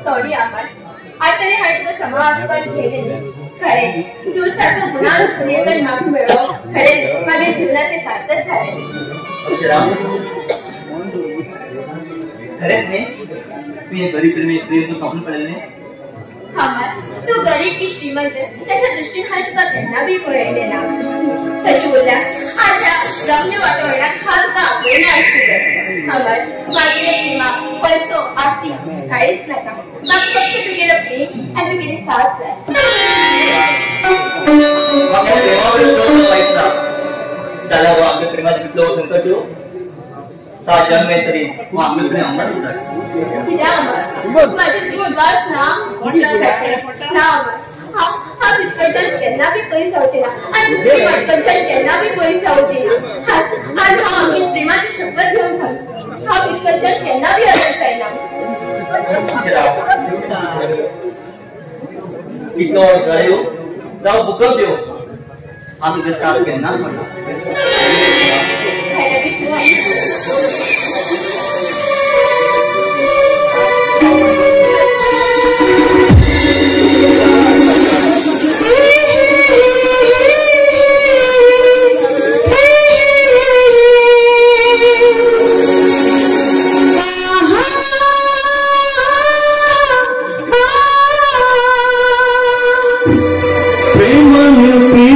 Sorry अमर, आतां हांवें तुका समाज केलें खरें तूं सारको गुणान प्रियकर म्हाका मेळ्ळो खरें म्हागे जिवनाचें सार्थक जालें. खरेंच न्ही तूं हें गरीब प्रेम प्रेम स्वप्न पळयलें न्ही? अमर, तूं गरीब की श्रीमंत तशा दृश्टीन हांवें तुका केन्ना बी पळयलें ना. तशें उरल्यार आतां रम्य वातावरणांत हांव तुका आपयना आशिल्लें. अमर, मागीर प्रेमाक पैसो आस्ती कांयच नाका, म्हाका फक्त तुगेलो प्रेम आनी तुगेली साथ जाय. म्हाका प्रेमा वयर चड कांयच ना जाल्यार हो आमच्या प्रेमाचें कितलो संकट येवं सात जन्म तरी तूं आमगेलें प्रेम अमर उरता. कित्याक अमर, म्हाजेर विश्वास ना ना अमर, हांव तुजे कडच्यान केन्ना बी पयस जावचें ना आनी तुमी म्हाजे कडच्यान केन्ना बी पयस जावचें ना. आनी हांव आमची प्रेमाची शपथ घेवन सांगता, हांव तुजे कडच्यान केन्ना बी अलग जायना. कितलो झळ येवं जावं भुकंप येवं आमी तुजें साथ केन्ना सोडना. प्रेम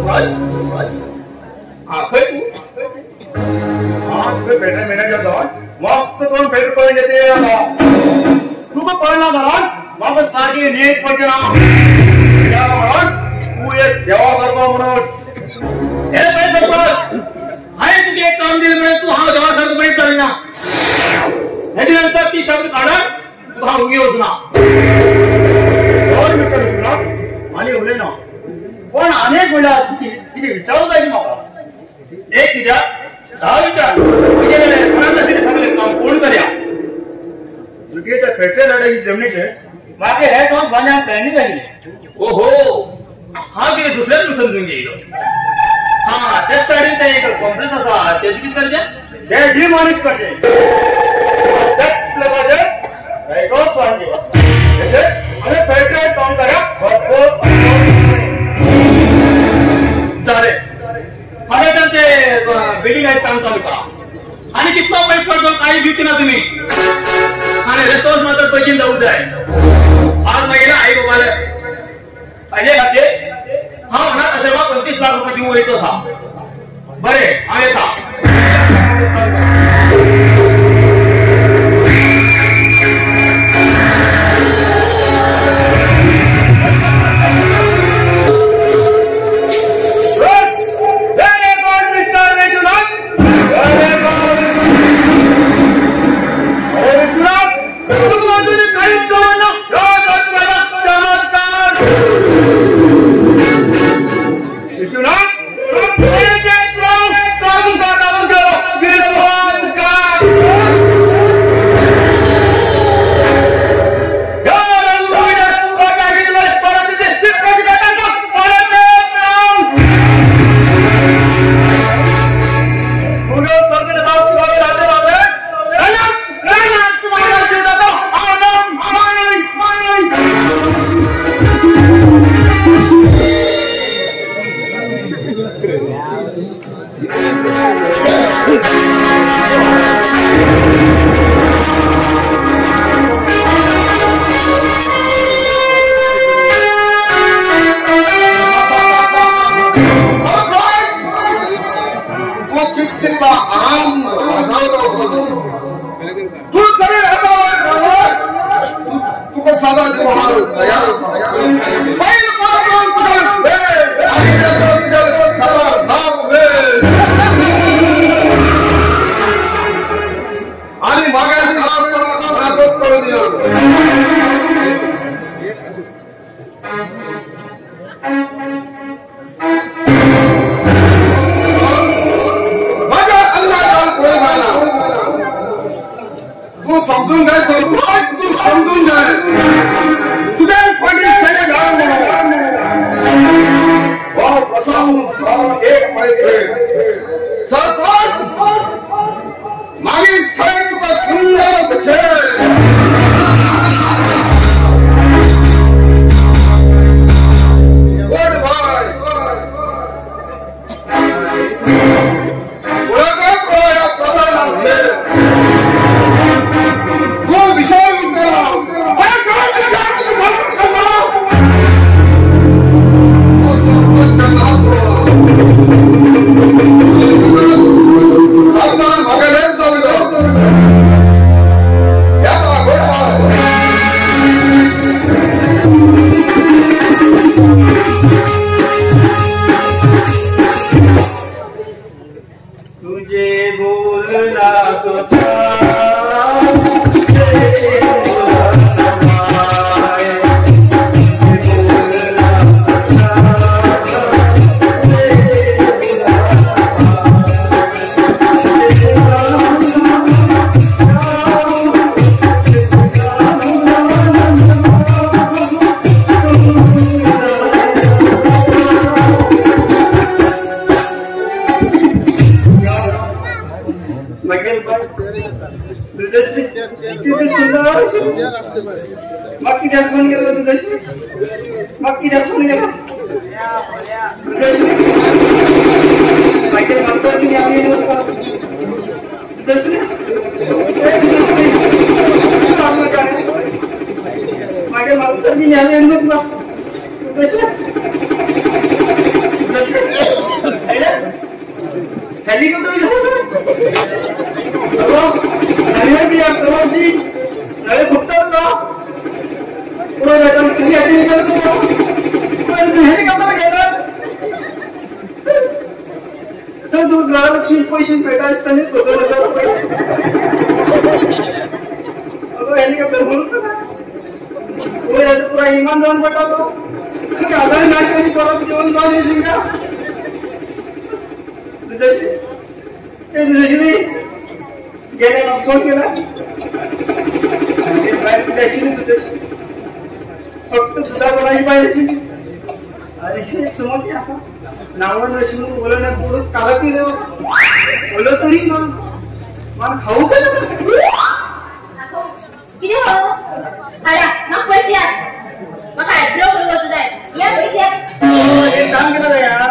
सरपंच हा खंय तू? हा तुवें फॅक्टरी मॅनेजर जावन मस्त करून फॅक्टरी पळोवन येते. तुका पळना जाल्यार म्हाका सारकी न्हीद पडची ना. कित्याक म्हणून तूं एक देवा सारको म्हणून. हे पळय सरपंच, हांवें तुका एक काम दिलें म्हणून तूं हांव देवा सारको म्हणीत चलना. हेजे नंतर ती शब्द काडून तुका हांव उगी वचना. हय मिस्टर विश्वनाथ, आनी उलयना पण आनी म्हणल्यार कितें विचारूं जाय म्हाका. एक कित्याक धा विचार. तुगेलें कितें सांगलें काम कोण करया? तुगे त्या फॅक्टरी झाडाची जमनीचे म्हाका हे काम बांद्यान प्लॅनिंग जाल्ली. ओहो, हांव कितें दुसऱ्याच समजून घेयलो. हा त्याच सायडीन ते एक कॉम्प्लेक्स आसा तेजें कितें करचें? ते डिमॉलिश करचें. त्याच प्लसाचेर रेटॉस बांदचे आनी फॅक्टरी काम करा. जालें, फाल्यां तर ते बिल्डिंग काम चालू करा. आनी कितलो पयस पडलो कांय दिवचे ना तुमी. आनी रेस्टोरंट मात्र बेगीन जावंक जाय. आज मागीर आई बाबाले हाजे खातीर हांव अनाथ आश्रमाक 25 लाख रुपया दिवंक वयतो आसा. बरें, हांव येता. हेलिकॉप्टर हेलिकॉप्टर घेतात तर तू घरालक्ष्मी पैसे भेटा असताना हेलिकॉप्टर म्हणून पुरा इमान जाऊन पडला तो आधार नाही परत जेवण जाऊन येशील का तुझ्याशी ते तुझ्याशी नाही गेल्या नुकसान केला तुझ्याशी फक्त तुझा कोणाची पाहिजे. अरे एक समज असा नावड बोलवण्यात बोलत कागद नाही बोलत तरी ना मला खाऊ का किती हो मग पैसे मग आयब्रो करू जाय या पैसे एक काम केलं यार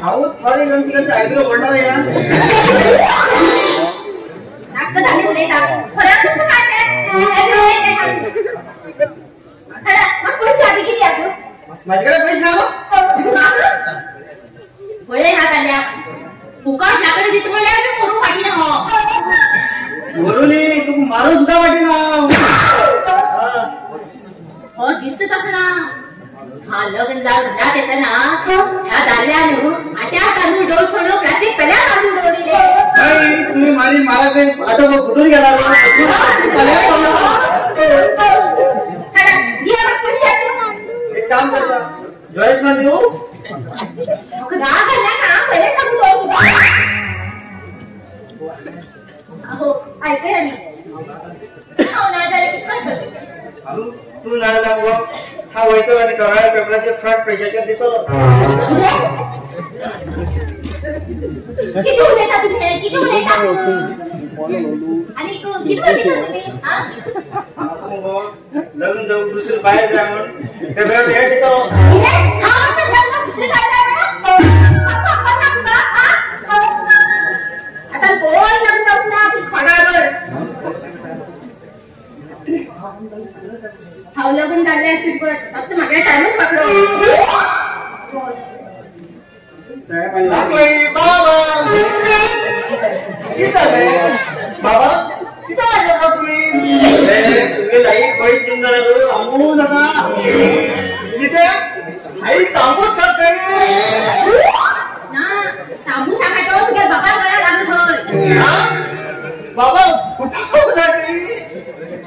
खाऊ थोडे जण आयब्रो पडणार यार नाक झाली उलयता खरं तुमचं काय मग पैसे आधी किती आतो माझ्याकडे पैसे ना पळय ना जाल्यार फुकट लाकडां दिता म्हणल्यार मरूंक फाटी ना हो मरूं न्ही तुका मारूंक सुद्दां फाटी ना हो दिसता तसं ना. हा लग्न जावन घरात येतना ह्या दादल्यान न्हू आट्या तांदूळ डोळ सोडून प्लास्टीक पेल्या तांदूळ दवरिल्ले. तुम्ही मारी मला आतां फुटून गेला एक काम करता जॉयस ना दिवं राग आला ना पहिले सांगू तो. अहो ऐकय आमी हांव ना जाल्यार कितें करतलें तू ना जाल्यार हा वयतलो आनी कळ्ळ्या पेपराचेर फ्रंट पेजाचेर दितलो. कितें उलयता तुमी कितें उलयता आनी कितें उलयता तुमी लग्न जावन दुसरी बायल जाय म्हूण पेपरार हें दितलो. लग्न दुसरी बायल जाय आतां कोण लग्न जावचें ना तूं खडाबर. हांव लग्न जाल्लें आसलें पळय फक्त म्हागे टायमूच वांकडो. बाबा कितें जालें बाबा कितें आयले का तुमी तुगे आई पयस दिवन जाल्यार आंबूस जाता कितें आई तांबूस खाता ना तांबूस खाता तुगे बाबा गळ्या लागलो थंय. बाबा कुठं जाती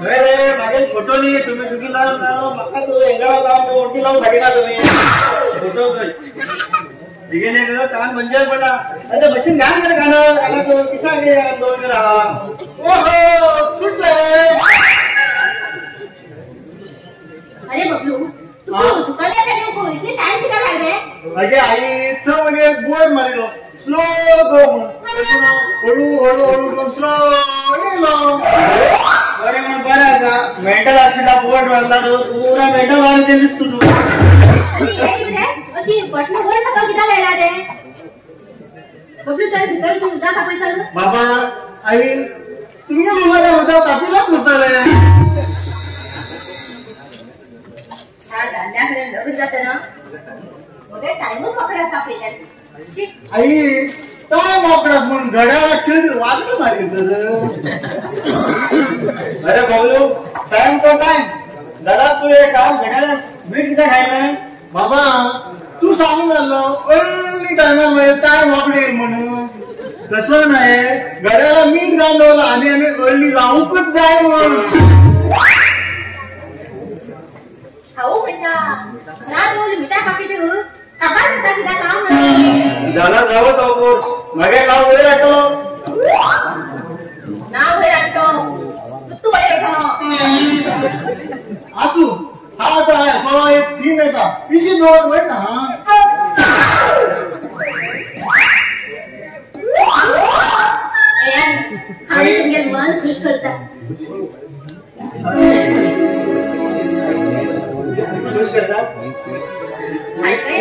अरे मागे फोटो न्ही तुम्ही तुगी लावन म्हाका तूं हेंगा लावन वण्टी लावन फाटी ना तुमी फोटो तिगेले कान म्हणजे पडला आतां मशीन घाण केलें कान कानाक किसा दोन आहा. ओहो सुटले. अरे बबलू तू दुकानार गेलो इतले टायम कित्याक लागले? अगे आई थंय म्हणजे बोर्ड मारिलो स्लो गो म्हणून हळू हळू हळू स्लो येयलो. बरें म्हण बरें आसा मेंटल हॉस्पिटल बोर्ड मारला तूं पुरा मेंटल वाडत दिसता तूं. आनी हें कितें अशी बटनां वयर सकयल कित्याक लायला रे बबलू? चल भितर तूं उदक तापय चल. बाबा आई तुमगे रुमार उदक तापिलाच उरतलें. ह्या दादल्या कडेन लग्न जातना मगे टायमूच वांकडो आसा पयल्यान. आई टायम वांकडो आसा म्हणून घड्याळाक खेळ वागणो मारीत तर. अरे बाबलू टायम तो टायम दादा तूं एक हांव घड्याळाक मीठ कित्याक खायलें? बाबा तूं सांगून जाल्लो अर्ली टायमार मागीर टायम वांकडे येयल म्हणून तसो न्हय घड्याळाक मीठ घालून दवरलां आनी आनी अर्ली जावंकूच जाय म्हणून. हांव म्हणटा घरा दवरलें मिठा पाकीट काबार जाता कित्याक हांव म्हणून. जाला जावो तो कोर्स मागीर नांव वयर हाडटलो. नांव वयर हाडटलो तूं वयर हाडटलो. आसूं हा आतां 1.25 एक 3 येता पिशी दवर वयता. हांवें तुमगेलें मन खूश करता. खुश करता आयकय.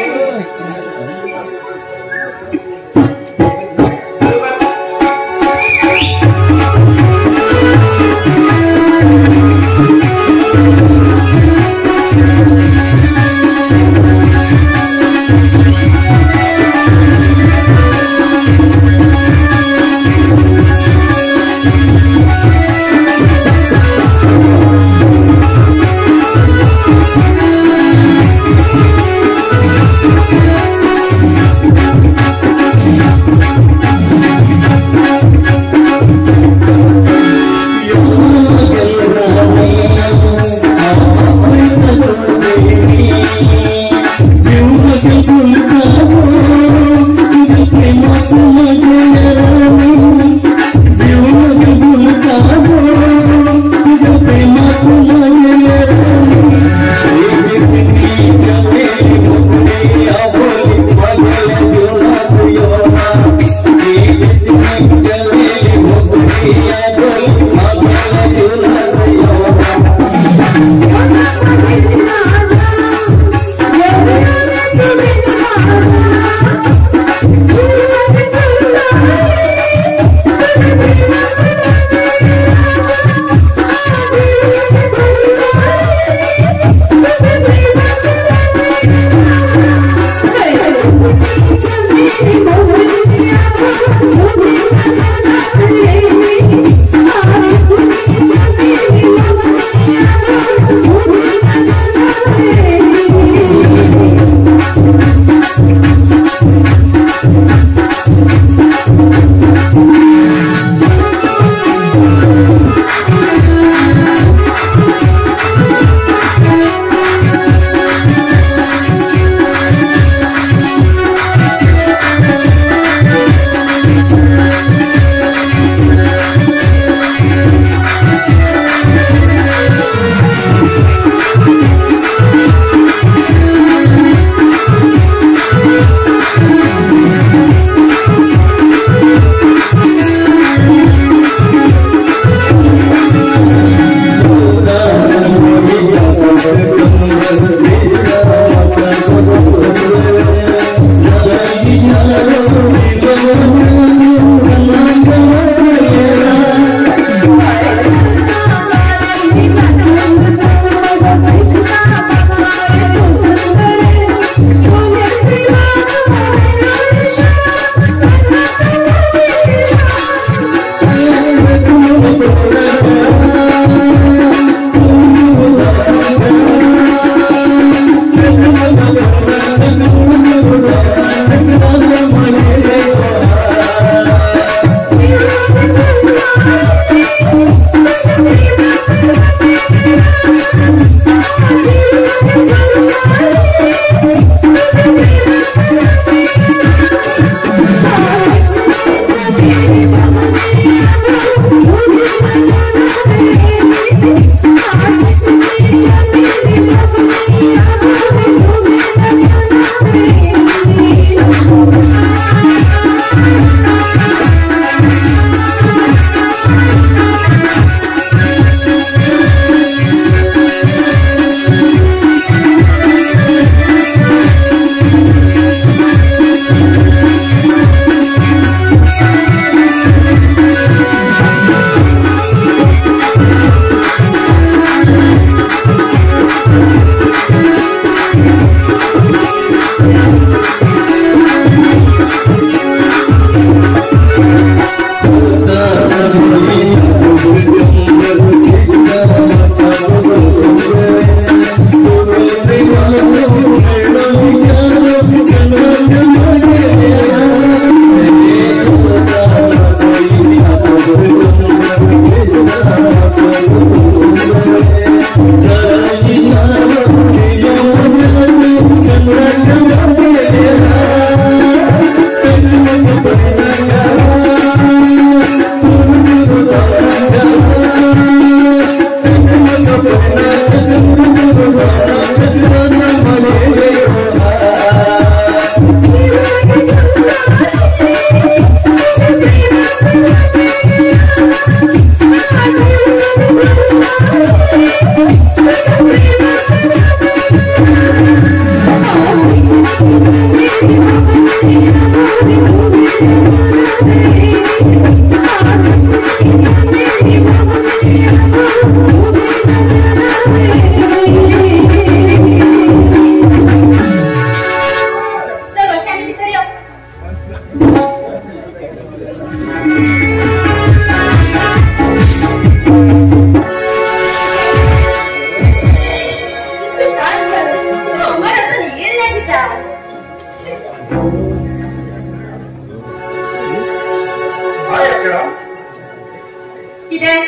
कितें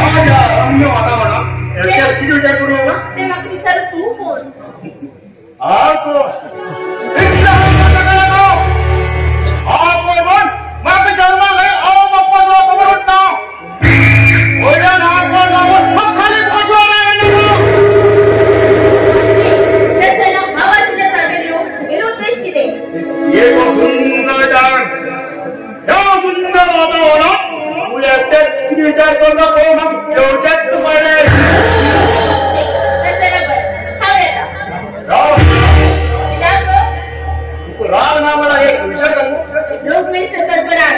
आज रम्य वातावरण किती विचार करू बाबा ते म्हाका विचार तूं कोण हांव कोण हांव कोण म्हण म्हाका जल्माक हांव बाप्पा खबर उरता वयल्यान हांव कोण बाबा खाली बसलो सुंदर वातावरण किती विचार करता एवढ्यात पडले राग ना मला एक विषय सांगू लोक मी कल्पना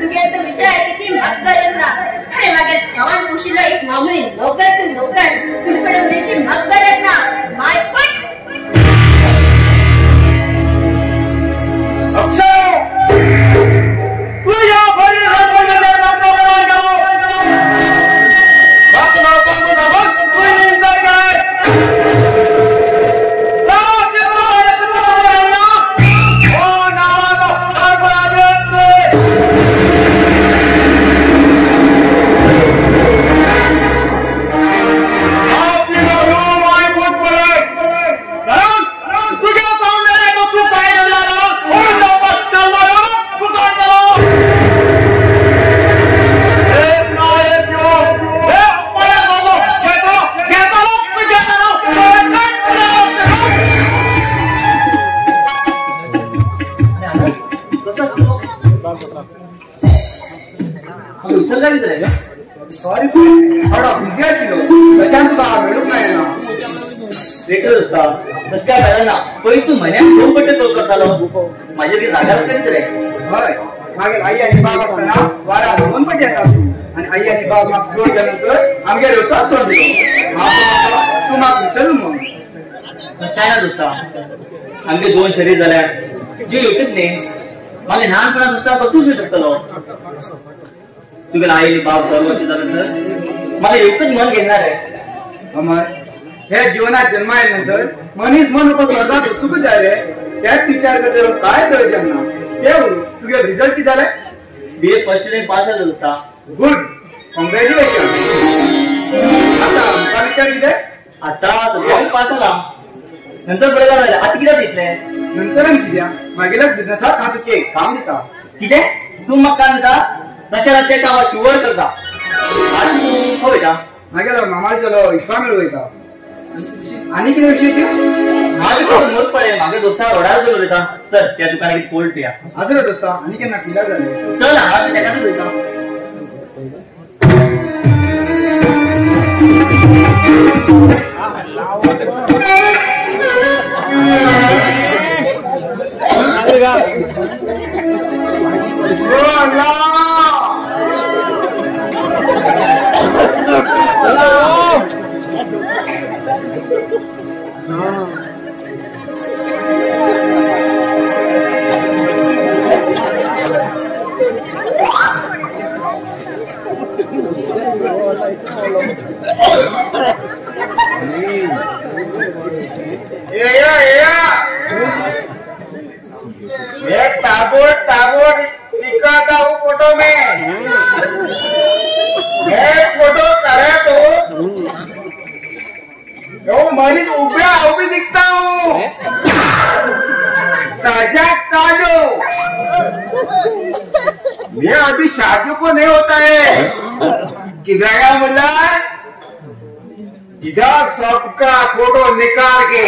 तुगे तो विषय आयकची म्हाका गरज ना अरे मागे गांवान पोशिल्लो एक मामूली नोकर तूं नोकर तुजे कडेन उलोवची म्हाका गरज ना माय पण अक्षय तुझ्या सॉरी थोडा बिझी आशिल्लो कशान तुका मेळूंक मेळना वेगळं दोस्ता तशें काय मेळना पयलीं तूं म्हयन्याक 2 पट्टे कॉल करतालो म्हाजेर कितें रागार आसता कितें रे हय मागीर आई आनी बाब आसतना वाराक 2 पट्टे येता तूं आनी आई आनी बाब म्हाका जोड जाल्या नंतर आमगेर येवचोच सोड दिलो तूं म्हाका विसरलो म्हूण तशें काय ना दोस्ता आमगे 2 शरीर जाल्यार जीव एकच न्ही मागीर ल्हानपणांत दोस्ता कसो वचूंक शकतलो तुगेल्या आई बाप दरवर्षी जालं तर मला एकच मन घेणार आहे अमर हे जीवनात जन्मा आल्यानंतर मनीस मन स्वर्गात उत्सुक जाय रे त्याच विचार करता काय गरज ना ते तुगे रिझल्ट किती झाले बीए फर्स्ट इयर पास झालो होता गुड कॉंग्रॅच्युलेशन आता आमचा विचार किती आता सध्या पास झाला नंतर बरं झालं आता किती दिसले नंतर आमी कित्याक मागेल्याच बिझनेसाक हांव तुके काम दिता कितें तूं म्हाका काम दिता तशें ते काम शुवर करता आज तूं खंय वयता मागेलो मामाचेलो विश्वामेळ वयता आनी कितें विशेश हांव मोत पळय म्हागे दोस्ता रोडार उलयता चल त्या दुकानार कितें कोल्ड पिया आसूं रे दोस्ता आनी केन्ना पिला जालें चल हांव तेकाच वयता ये ताबोर ताबोर निकालता हूँ फोटो में मैं फोटो करे तो वो मरीज उभ्या उभी दिखता हूँ ताजा ताजो ये अभी शादी को नहीं होता है किधर बोला इधर सबका फोटो निकाल के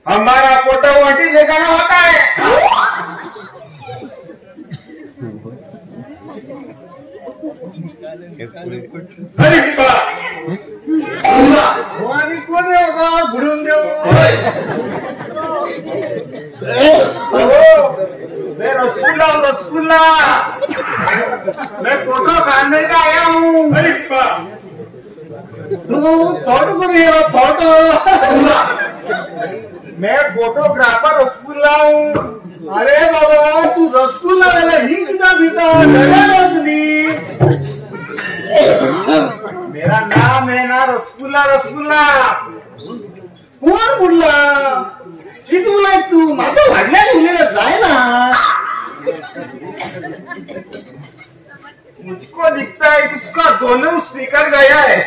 हमारा फोटो वही लगाना होता है। अरे कोण आहे घुडून देव मैं रसगुल्ला रसगुल्ला मैं फोटो काटने का आया हूँ। अरे तू फोटो करू फोटो मैं फोटोग्राफर रसगुल्ला हूँ। अरे बाबा तू रसगुल्ला ही कितना भीता तुझी। मेरा नाम है ना रसगुल्ला रसगुल्ला। कोण बोलला किती बोलाय तू माझं वाढल्या उरलेलं जाय ना। मुझको दिखता है उसका दोनों स्पीकर गया है।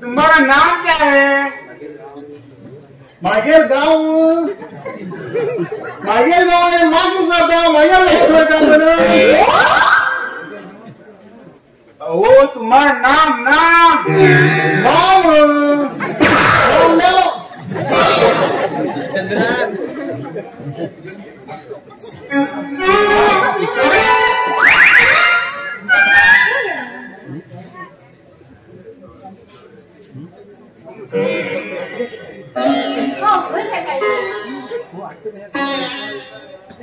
तुम्हारा नाम क्या है? मागेल गांव, मागेल गांव है, मागू जाता मागेल गांव। ओ तुम्हारा नाम नाम नाम नाम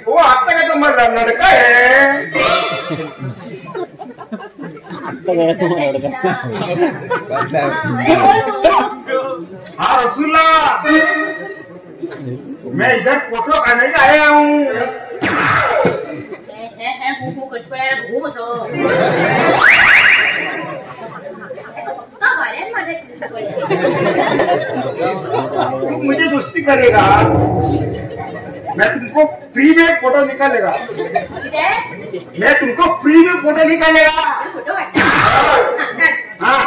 वो आता का तुम्हारा लड़का है? हाँ रसूला, मैं इधर फोटो खाने आया हूँ। तुम मुझे दोस्ती करेगा, मैं तुमको फ्री में फोटो निकालेगा। मैं तुमको फ्री में फोटो निकालेगा। हाँ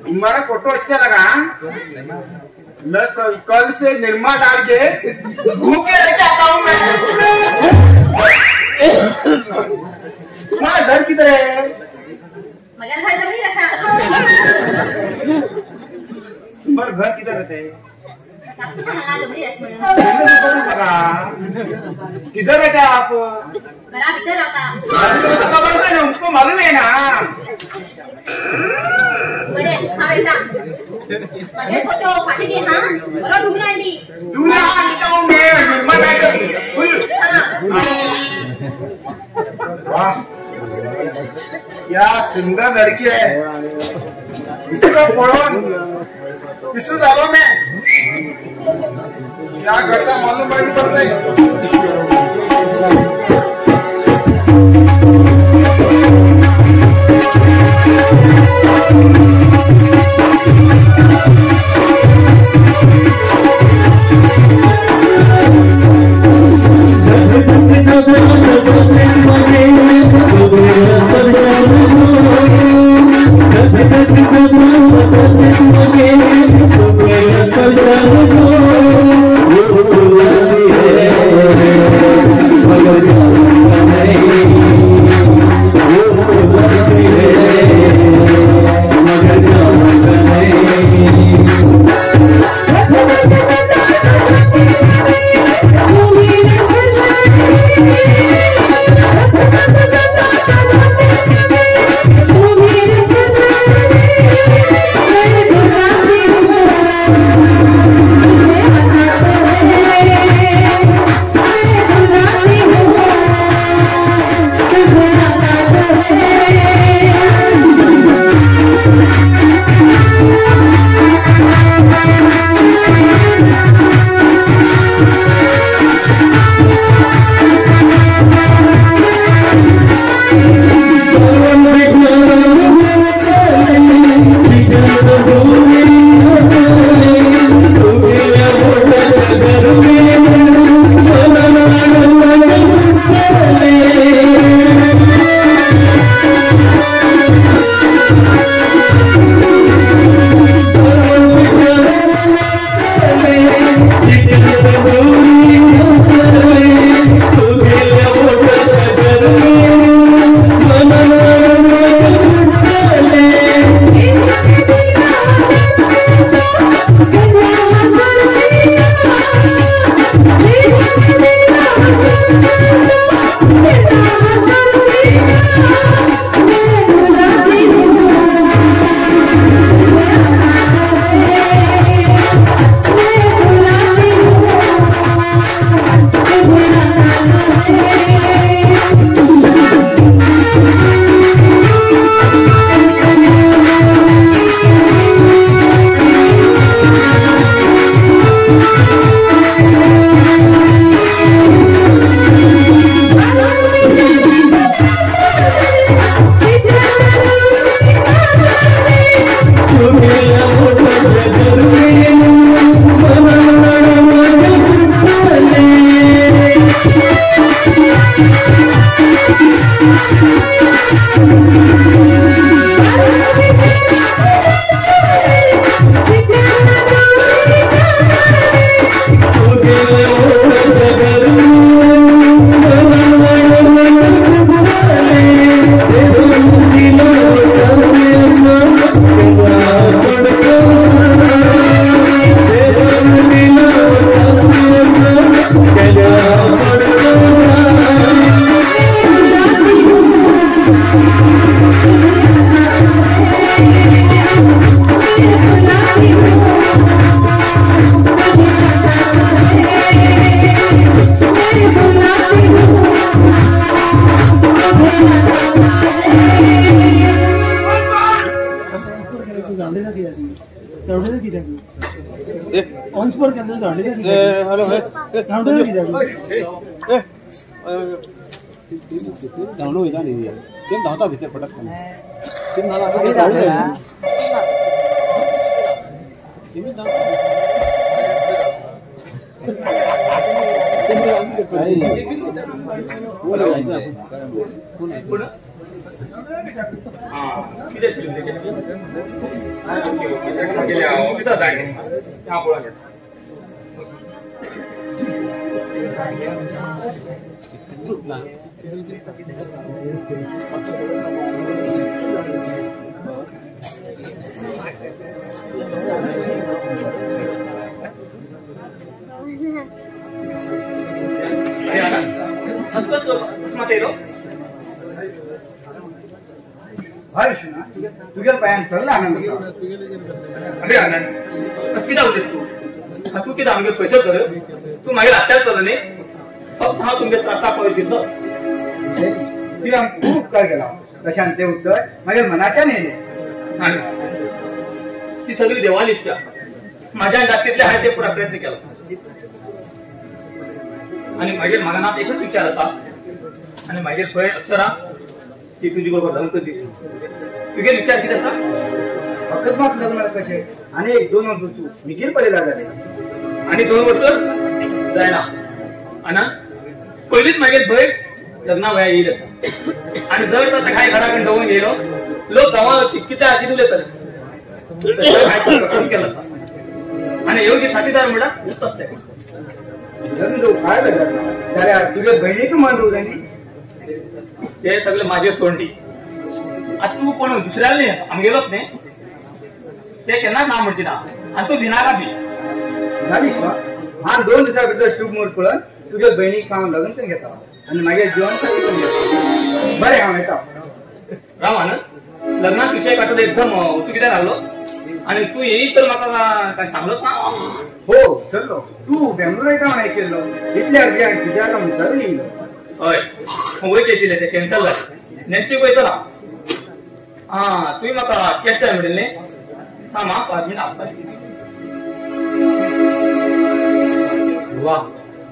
तुम्हारा फोटो अच्छा लगा। मैं कल से निरमा डाल के घूम के लेके आता हूँ मैं। तुम्हारा घर किधर है? तुम्हारा घर किधर रहते है? किधर रहते आप? उनको मालूम है ना। वाह क्या सुंदर लड़की है, इसको पढ़ो इसको डालो मैं क्या करता मालूम नहीं पड़ता है। मगर तुझ्या पायान सगळं आनंद. अरे आनंद कितें उलयता तूं? तूं कितें आमगे पयशे कर तूं मागीर आत्याच चल न्ही, फक्त हांव तुमगे त्रासा पळय दितलो. तुवें आमकां खूब उपकार केला. तशें तें उत्तर मागीर मनाच्यान येयलें. आनी ती सगळी देवाली इच्छा. म्हाज्यान जाता तितले हांवें ते पुरा प्रयत्न केला. आनी मागीर म्हाका ना एकूच विचार आसा, आनी मागीर पळय अक्षरा ती तुजी बरोबर लग्न करची. तुगे विचार कितें आसा? अकस्मात लग्न कशें? आनी एक दोन वर्स तूं मिगेर पळयला जालें. आनी 2 वर्स जायना आना पयलींच मागीर भंय लग्ना वया येईल आसा. आनी जर तर ताका घरा कडेन दवरून येयलो लोक गांवां कित्याक कितें उलयतले. पसंत केलो आसा आनी योग्य साथीदार म्हणल्यार तसलें. लग्न जावं काय बेजार ना जाल्यार तुगे भयणीक मन रोवलें न्ही. ते सगळे माझे सोंडी. आतां तूं कोण दुसऱ्याला न्ही आमगेलोच न्ही, ते केन्नाच ना म्हणची ना आनी तूं भिनाका बी. जाली हांव 2 दिसां भितर शुभ मुहूर्त पळोवन तुगे भयणीक हांव लग्न करून घेता आनी मागीर जिवन साथी करून घेता. बरें हांव येता. राव आनंद, लग्नाक विशय काडटा एकदम तूं कित्याक रावलो? आनी तूं येई तर म्हाका काय सांगलोच ना. हो चल्लो तूं बेंगलोर येता म्हण आयकिल्लो, इतले अर्जंट तुज्या विचारून येयलो. हय वयचें आशिल्लें तें कॅन्सल जालें. नेक्स्ट वीक वयतलो हांव. आं तुवें म्हाका कॅश जाय म्हणिल्लें न्ही? थांब आं 5 मिनटां. वा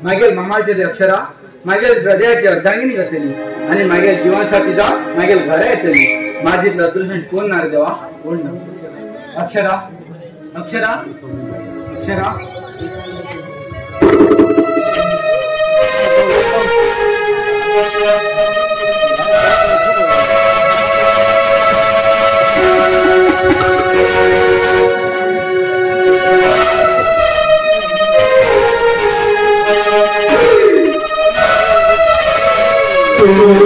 मागीर मामाचे अक्षरा मागीर हृदयाची अर्धांगिनी जातली आनी मागीर जिवन साथी जावन मागीर घरा येतली. माझी अदृश्य कोण ना रे देवा, कोण ना. अक्षरा अक्षरा अक्षरा. Oh,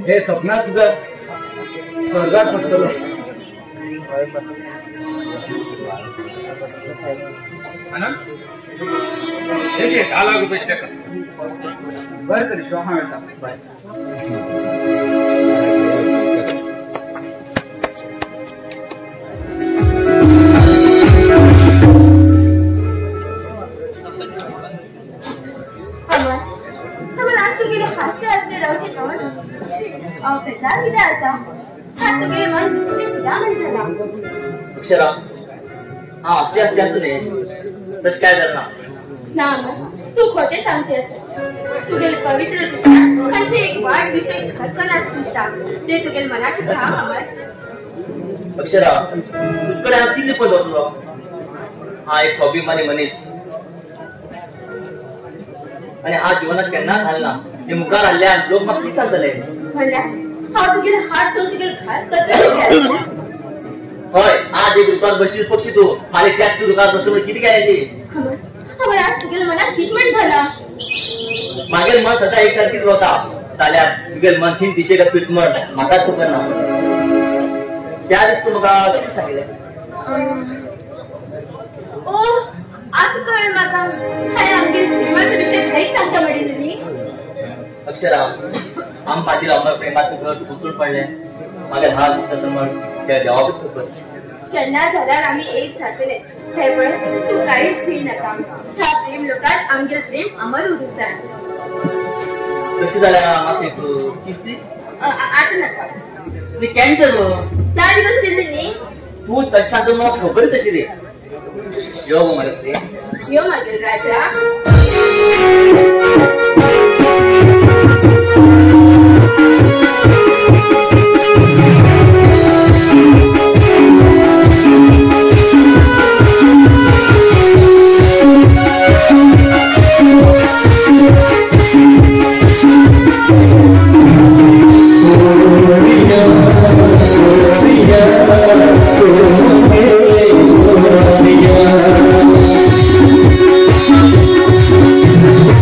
हे सपना सुद्धा स्वर्गात पडटलो. आनंद, हे घे 10 लाख रुपये चेक. बरें तरी शो हांव येता. बाय. अक्षरा, हा असते असते असं नाही तसं काय झालं ना. ना तू खोटे सांगते असं. तुगेल पवित्र रूपात खंयचे एक वाईट विषय घडकनाच दिसता ते तुगेल मनाचे सांग अमर. अक्षरा, तुझकडे हांव कितले पद वतलो. हा एक स्वाभिमानी मनीस आणि हा जीवनात केन्नाच हालना. हे मुखार हाडल्यान लोक म्हाका कितें सांगतले. म्हणल्यार हांव तुगेल हात सोडून तुगेल घात करतलें. हय, आज एक रुखार बसशील पक्षी तू, फाल्यां त्याच तू रुखार बसतो म्हणजे कितें गॅरंटी. अमर, आज तुगेल मनात कितें म्हण जाला. मागेल मन सदां एक सारकीच वता जाल्यार तुगेल मन खीन दिशेक फिट म्हण म्हाकाच खबर ना. त्या दीस तूं म्हाका कितें सांगिल्लें. ओ आतां कळ्ळें म्हाका. हांवें आमगेर प्रेमाचो विशय खंयच सांगता म्हणिल्लें न्ही. अक्षरा, आम फाटीं अमर प्रेमात घर उचलून पडलें. मागीर हात दुखता म्हण त्या देवाकूच खबर. केन्ना जाल्यार आमी एक जातले हे पळय तूं कांयच भिय नाका. ह्या प्रेम लोकांत आमगेर प्रेम अमर उरूंक जाय. तशें जाल्यार म्हाका एक किस्ती. आतां नाका. केन्ना तर 4 दिवस दिल्ले न्ही. तूं तशें सांगता म्हाका खबर तशी रे. यो गो मरे प्रेम. यो मागीर राजा. Yeah.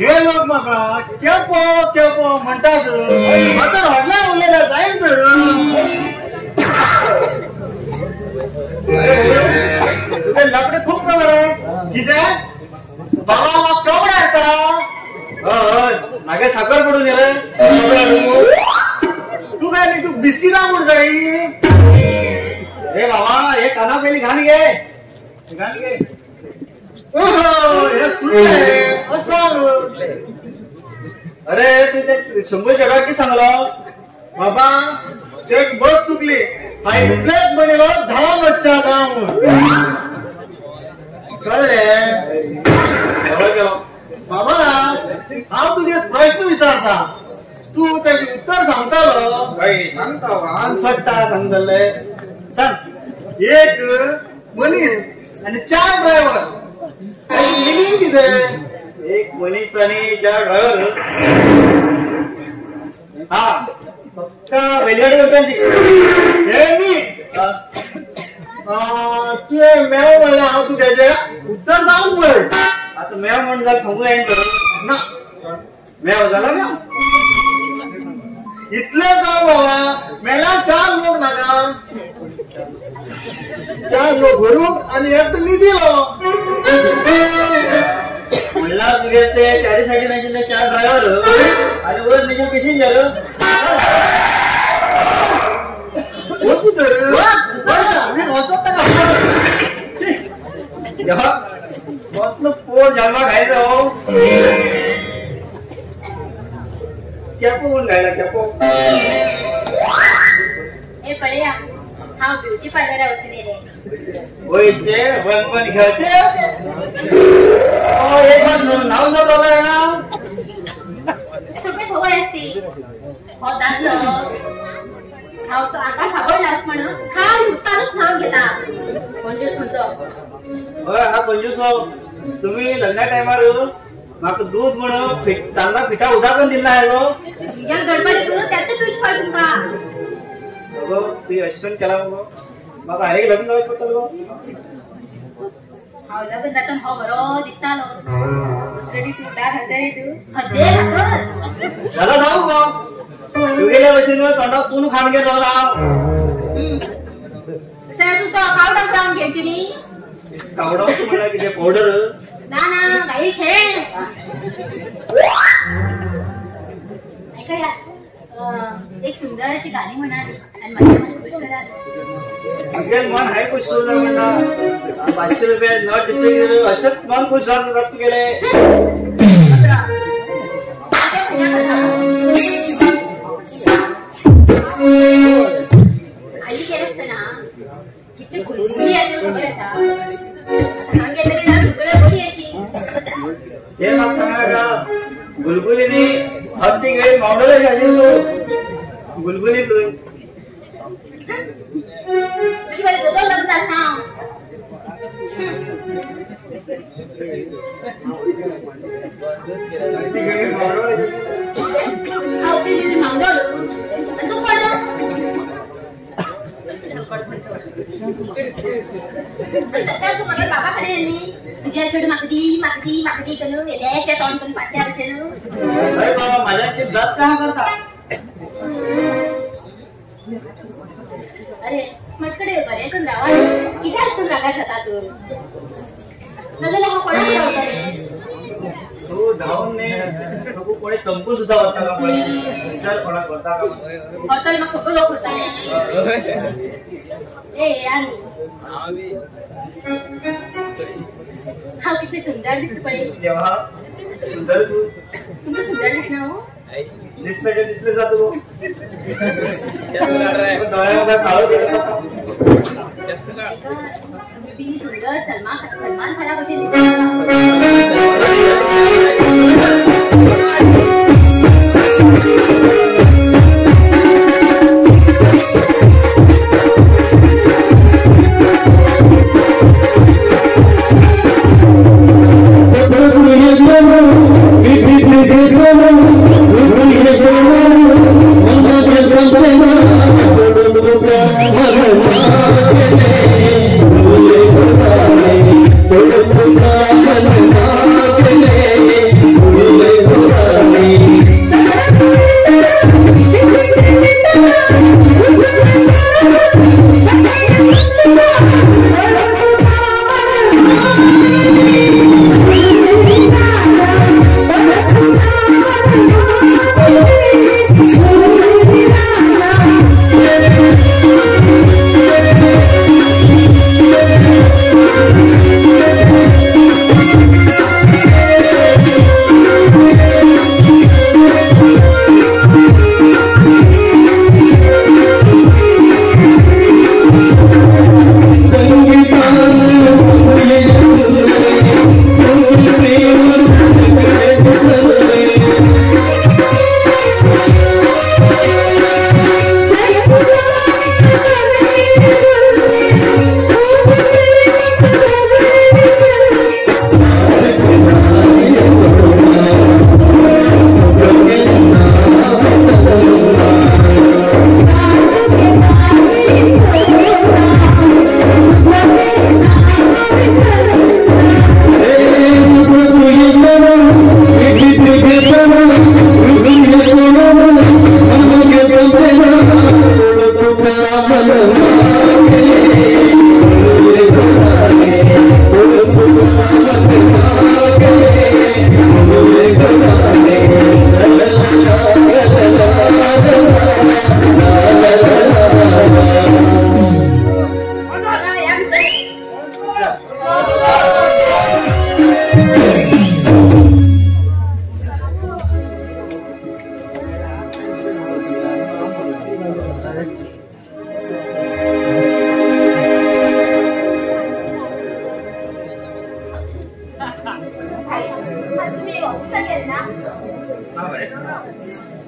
हे लोक म्हाका केपो केपो म्हणटात आतां व्हडल्या उलयल्या जायत तुगे लफडे खूब खबर आहे कितें बाबा म्हाका कपडे हाडटा हय म्हागे साकर पडून रे तूं काय न्ही तूं बिस्किटां म्हूण जाय रे बाबा हे काना पयली घाण घे घाण घे हे सुटले अरे तूं ते शंभर शेटाक कितें सांगलो बाबा ते बस चुकली हांवें इतलेंच म्हणिल्लो धांवन वचच्या गांव कळ्ळें बाबा हांव तुगे प्रश्न विचारता तूं तेजें उत्तर सांगतालो सांगता हांव सोडटा सांगतले सांग एक मनीस आनी चार ड्रायव्हर मिनींग कितें एक मनीस आनी चार ड्रायव्हर हा फक्त बैलगाडी करतांची हे न्ही तुवें मेव म्हणलें हांव तुगेजें उत्तर सांग पळय आतां मेव म्हण जाल्यार सांगूं जायना तर ना मेव जाला ना इतलें जावं बाबा मेल्या चार लोक नाका चार लोक भरूंक आनी एकटो न्हिदिलो म्हणल्यार तुगे ते चारी सायडीन आशिल्ले चार ड्रायव्हर आनी वयर तेजे पॅसेंजर वचूं तर वचत ताका कसलो पोट जल्माक आयलो केपो म्हूण घायला केपो हे पळया हांव ब्युटी पार्लरा वचून येयलें वयचे वन खेळचे एक नाव जालो ना सगळी सवय असती हो दादलो हांव तो हांगा साबण म्हणून खाल उदकानूच न्हांव घेता कंजूस खंयचो हय हांगा कंजूस हो तुमी लग्ना टायमार म्हाका दूध म्हणून तांदळा पिठा उदकान दिल्लें आहे गो तुमगेल्या गडबडीत त्यात पिवचें पडटा तुमकां गो तुवें अशें करून केलां मगो म्हाका आनीक लग्न जावचें पडटलें गो हांव लग्न जाता हो बरो दिसतालो दुसरे दीस उदक घालतले तूं हद्दे घातच जाल्यार जावं गो तुगेल्या भशेन तोंडाक चून खाण गेलो हांव दुसऱ्या तूं तो कावडाक जावन घेवची न्ही कावडो म्हणल्यार कितें पावडर ना ना गाई शेण ऐकया एक सुंदर अशी गाणी म्हणाली आणि माझ्या मन खुश झालं तुगेलें मन हाय खुश जालें म्हणटा 500 रुपया not दिसले अशेंच मन खुश जालें जाता तुगेलें आई गेले आसतना कितली खुलखुली आशिल्ली खबर आसा हांगा गेले सगळ्या बरी अशी हे म्हाका सांगा गुलगुलीनी हत्ती गेली मावडले आशिल्लो तूं गुलगुली तूं तुजे बरें दोदोल लग्न जालें हांव हांव तुजी मावडोल आनी तूं कोण तूं म्हागे बाबा कडेन न्ही तुज्या चेडूं म्हाका दी म्हाका दी म्हाका दी करून येलेशें तोंड करून फाटल्या भशेन हय बाबा म्हाज्यान ती जात का करता अरे म्हजे कडेन बरें करून रावा कित्याक तूं रागार खाता तूं नाजाल्यार हांव कोणाक रावतलें तूं धांवन न्ही तुका कोणी चमकून सुद्दां वता का पळय विचार कोणाक करता का व्हरतले म्हाका सगळे लोक व्हरतले ए आनी हांव कितलें सुंदर दिसता पळय देवा सुंदर तूं तुमकां सुंदर दिसना हो दिसले दिसले जातो डोळ्यामध्ये काळो गेला. सुंदर सलमान सलमान खाना कशी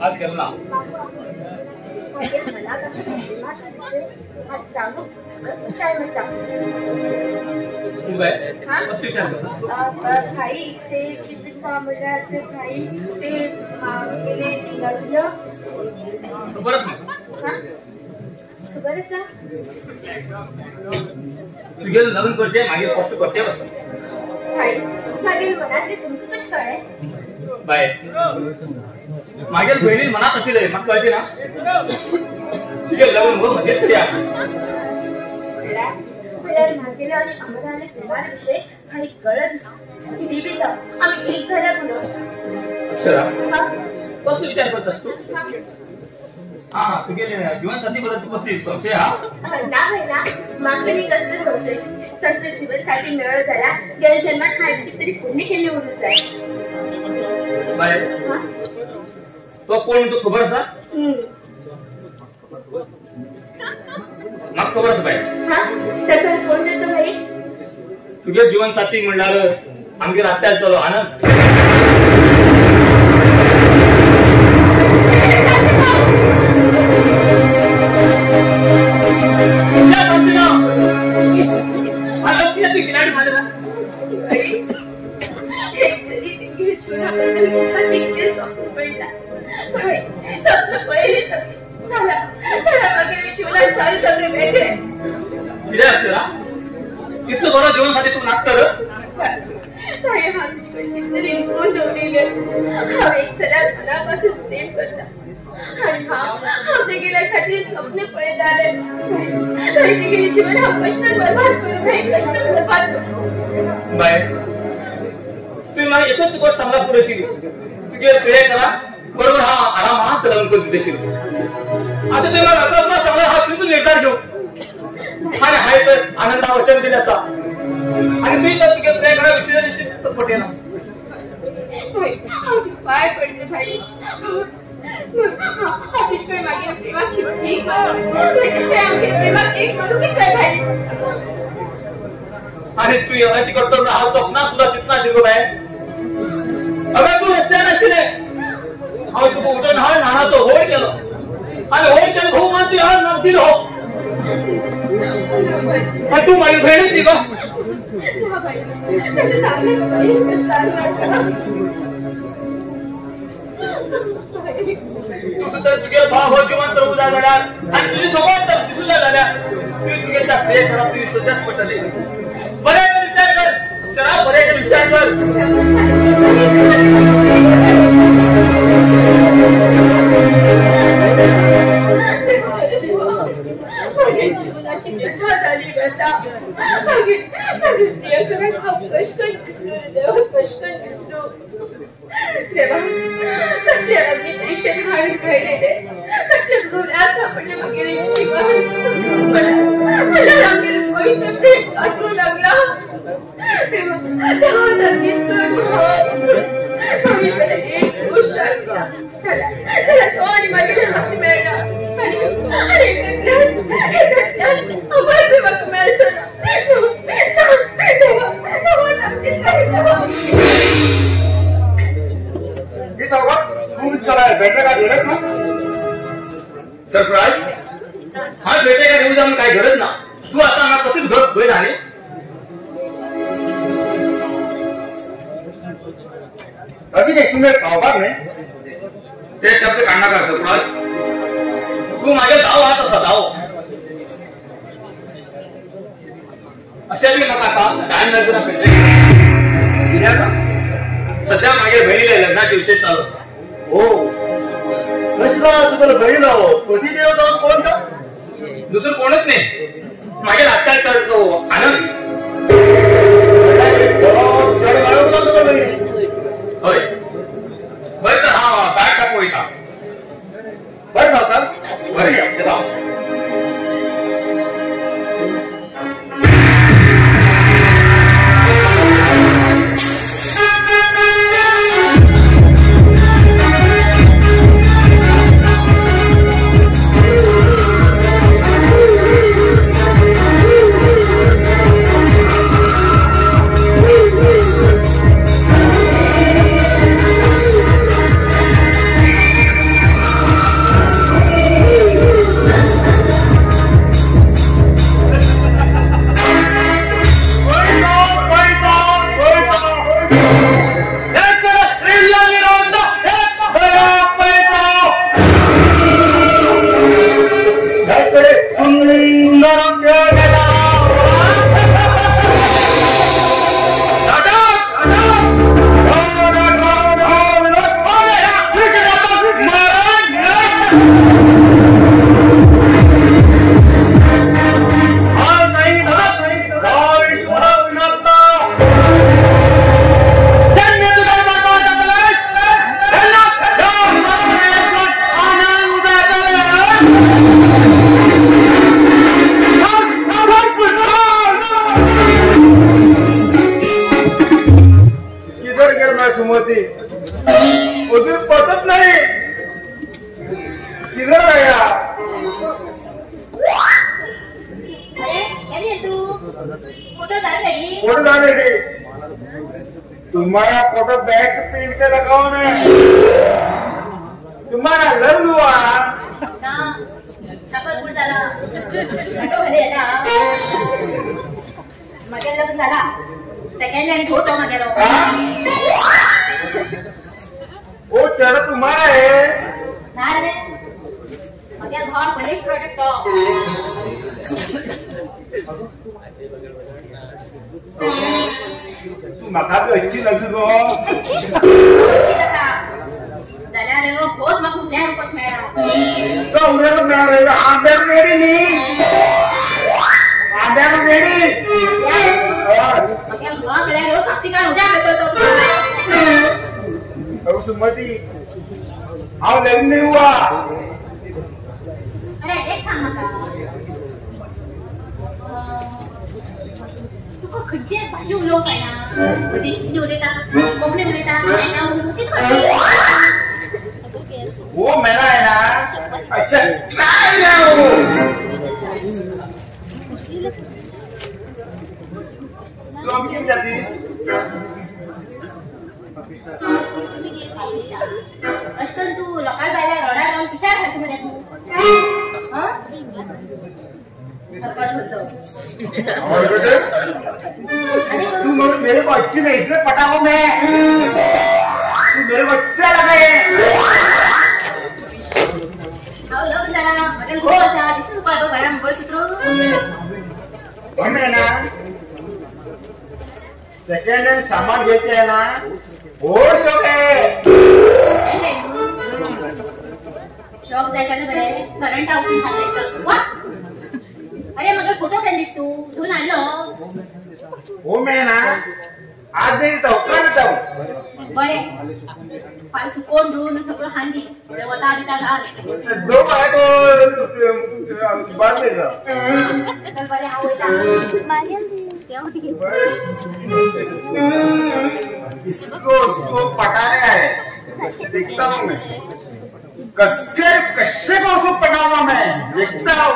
आज गेलो ना. भाई ते म्हणल्यार भाई ते मागेले लग्न खबर आसा खबर आसा तुगेलें लग्न करचें मागीर कश्ट करचें आसा. भाई मागीर मनात ते तुमकां कशें कळ्ळें? बाय मागीर भयणीन मनात आशिल्लें म्हाका कळचें ना. तुगेलें लग्न हो म्हजेच कडेन आसा. म्हणल्यार मागेल्या आनी अमराले प्रेमा विशय भाई कळच ना. कितें बी जावं आमी एक जाल्यार पुरो. अक्षरा कसलो विचार करतास तूं? हा तुगेले जीवनसाथी बद्दल तूं कसली संशय हा? ना भाई ना, म्हाका न्ही कसले संशय. तसलो जीवनसाथी मेळ्ळो जाल्यार गेल्या जन्मात हांवें कितें तरी पुण्य केल्लें उरूंक जाय. बाय तो कोण तुका खबर आसा? म्हाका खबर आसा बाय. तसो कोण रे तो भाई? तुगे जीवनसाथी म्हणल्यार आमगेर आत्यार चलो आनंद. इतलो बरो जीवनसाथी तूं नागतर? हांव एक चल्याक मनापासून प्रेम करता आनी हांव तेगेल्या खातीर स्वप्न पळयतालें. तेगेलें जीवन हांव कश्टान बरबाद करूं भाई, कश्टान बरबाद करूं. बाय तुवें म्हाका एकूच गोश्ट सांगला पुरो आशिल्ली, तुगेर प्रेम करा बरोबर हांव आरामात लग्न करून दिता आशिल्लो. आतां तुवें म्हाका अकस्मात सांगला हांव तुजो निर्धार घेवं आनी हांवें तर आनंदा वचन दिलें आसा आनी तुवें तर तुगे प्रेम करा विचार पटयना. पाय पडले भाई, मागीर प्रेमाची एक प्रेमाक एक मधुकीच जाय भाई. अरे तू अशी करतो ना हांव स्वप्नां सुद्दां चिंतना आशिल्लो बाय. अगं तूं रस्त्यार आशिल्लें, हांव तुका उठून हांवें न्हाणाचो होड केलो आनी होड केलो भोव मान तुवें हांव दिलो. तूं म्हाजी भयणूच न्ही गो. तशें सांगलें तुका तर तुगे भाव हो जिवंत रावूं जाय जाल्यार आनी तुजी समज तर दिसूं जाय जाल्यार तुवें तुगे त्या प्रेम करप तुवें सद्याच पडटली. बरें तर विचार कर अक्षरा, बरें तर विचार कर. जीवनाची व्यथा झाली व्यथा. मागीर मागीर हांव कश्ट दिसलो देवा, कश्ट दिसलो देवा. कसले अग्नी परीक्षेत हाडून घडलेले, कसले घोरात सापडले मागीर जीवन. मला आमगेर पवित्र प्रेम आठवू लागला. देवा देवा संगीत कर एक गोष्ट सांगता, चला चला तो आनी मागीर हात मेळना आनी एकट्यान अमर म्हाका मेळचो ना. देवा देवा संगीत कर देवा. सरप्राईज हा भेटे का घेऊन जाऊन काय गरज ना. तू आता मला कशीच घर होईल आणि तुम्ही सावकार नाही ते शब्द काढणार का सरप्राईज? तू माझ्या धाव हात असा धाव अशा बी म्हाका आता टायम मेळचो ना भेटले. सध्या माझ्या बहिणीला लग्नाचे विषय चालू. हो कशी झाला तुझं बहीण कधी देव कोण का दुसरं कोणच नाही. माझ्या लागतात तर तो आनंद. होय बरं तर हा काय टाकू का बरं जाता बरं येता. पतत नाही शिदर गया. अरे तू फोटो फोटो डाले तुम्हारा फोटो बैग प्रिंट के लगाओ ना. तुम्हारा लग्न हुआ ना साखरपुडा झाला फोटो घाले ना. माझ्या लग्न झाला सेकंड हँड होतो माझ्या. वो चेहरा तुम्हारा है ना रे. माझ्या भाव बरेच प्रोडक्ट तू म्हाका बी अच्छी लगी गो. जाल्यार भोज म्हाका उल्यार कस मेळ्ळा तो उल्यार मेळ्ळा. आंब्याक मेळ्ळी न्ही, आंब्याक मेळ्ळी. म्हागे घोवा मेळ्ळ्यार साक्षीकार उद्या मेळटलो तो. अगं सुमती हांव लग्न नाही हुआ. अरे एक सांग म्हाका, तुका खंयची भाजी उलोवंक कळना? हिंदी उलयता, कोंकणी उलयता, कितें? वो मेरा है ना, अच्छा काय ना वो तो हम क्यों जाती? अष्टन तू लोकांना बायला रोडा रावन पिशार खातो मरे तू. हा और बेटे तू मेरे को अच्छी नहीं इसलिए पटाओ मैं, तू मेरे को अच्छा लगा है. हांव लग्न जाला, म्हजें घोव आसा, दिसता तुका तो घरा मंगळसूत्र. हमें ना सेकेंड हैंड सामान घेते है ना, वो शौक है. शौक जाय जाल्यार बरें करंट हावसून सांगता. अरे मगर फोटो केल्ली तू धुवन हाडलो. वो मैं ना आज नहीं देता हूँ, कल देता हूँ. बरें फाल्यां सुकोवन धुवन सगळो हांदी वता दिता घाल. दो बाय तो बाद में जा. चल बरें हांव वयता. इसको उसको पटाना है, देखता हूँ मैं कसके कश्चे को उसको पटाऊंगा मैं, देखता हूँ.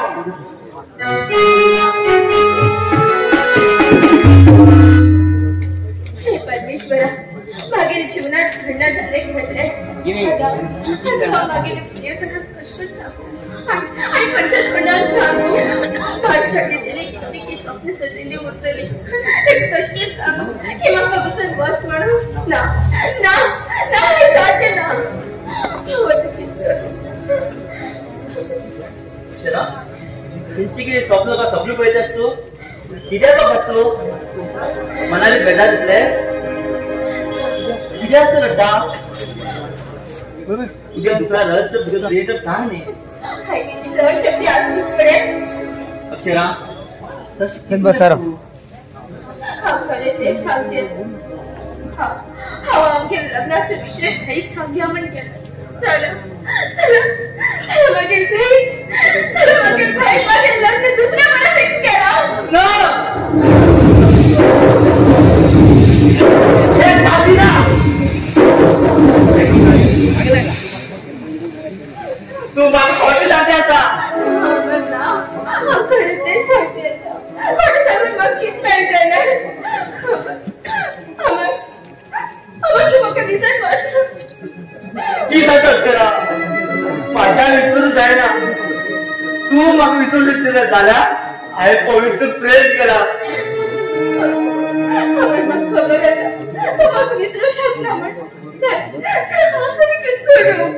परमेश्वरा मागील जीवनात घडणं झाले घडले, मागील कष्ट सांगू आणि खंयच्या तोंडान सांगू माझ्यासाठी तिने कितकी स्वप्न सजलेली उरतली कष्ट सांगू की म्हाका बसून बस म्हणून ना ना ना साध्य ना. खंयची कितें स्वप्न का सपन पळयता तूं, कित्याक बसतो मनाली बेजार दिसले कित्याक रडटा? तुज्या दुसरा रहस्य तुझ्या प्रियेचं सांग न्ही. अक्षरा हांव आमगे लग्नाचो विशय थंयच सांगया म्हण गेलो. चला मागीर थंय मागीर भाई मागीर लग्न दुसऱ्या बरोबर फिक्स केला. तू म्हाका खोटें सांगता आसा. हांव खरें तें सांगता आसा. खोटें सांगून म्हाका कितें मेळटलें? हांव तूं म्हाका दिसन वच. की सांगता अक्षरा, म्हाज्यान विसरूंक जायना. तूं म्हाका विसरूंक शकतलें जाल्यार हांवें पवित्र प्रेम केला. हांवें म्हाका खबर आसा तूं म्हाका विसरूंक शकना म्हण. हांव तरी कितें करूं?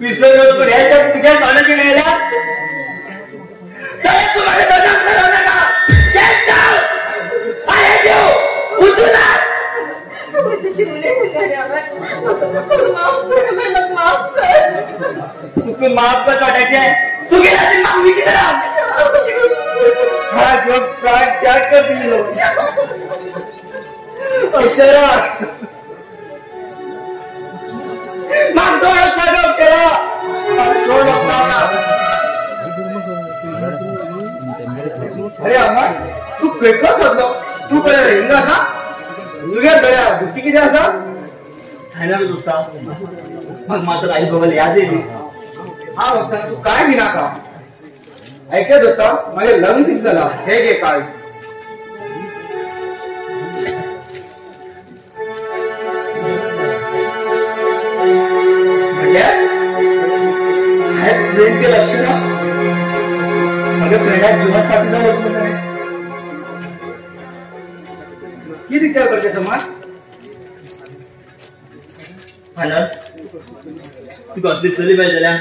विसरलो पूण ह्या शब्द तुज्या तोंडांतल्यान येयला जाल्यार तूं म्हाज्या तोंडाक मेळोवं नाका. Get out! I hate you! उठूं ना. माफ कर, म्हाका माफ कर. तुका माफ कर तोंडाचें, तूं गेला ती म्हाका विसरला. हा जो प्राण त्याग कर दिलो अक्षरा, म्हाका दोळो खालो अक्षरा, म्हाका दोळो खावना. अरे अमर तू खंयचो सोदलो? तूं बरें हिंदू आसा, तुगे बऱ्या बुद्धी कितें आसा? काय ना दोस्ता, म्हाका मात्र आई बाबाला याद येयली. हा दोस्ता तूं काय भिनाका. ऐकय दोस्ता, म्हाजें लग्न फिक्स जाला. हे घे कार्ड. म्हणल्यार हांवें प्रेम केलें अक्षरा, म्हज्या फ्रेंडाक जिवनसाथी जावन वचूंक जाय. कितें विचार करचे समाज? आनंद, तुका असली चली मेळ्ळी जाल्यार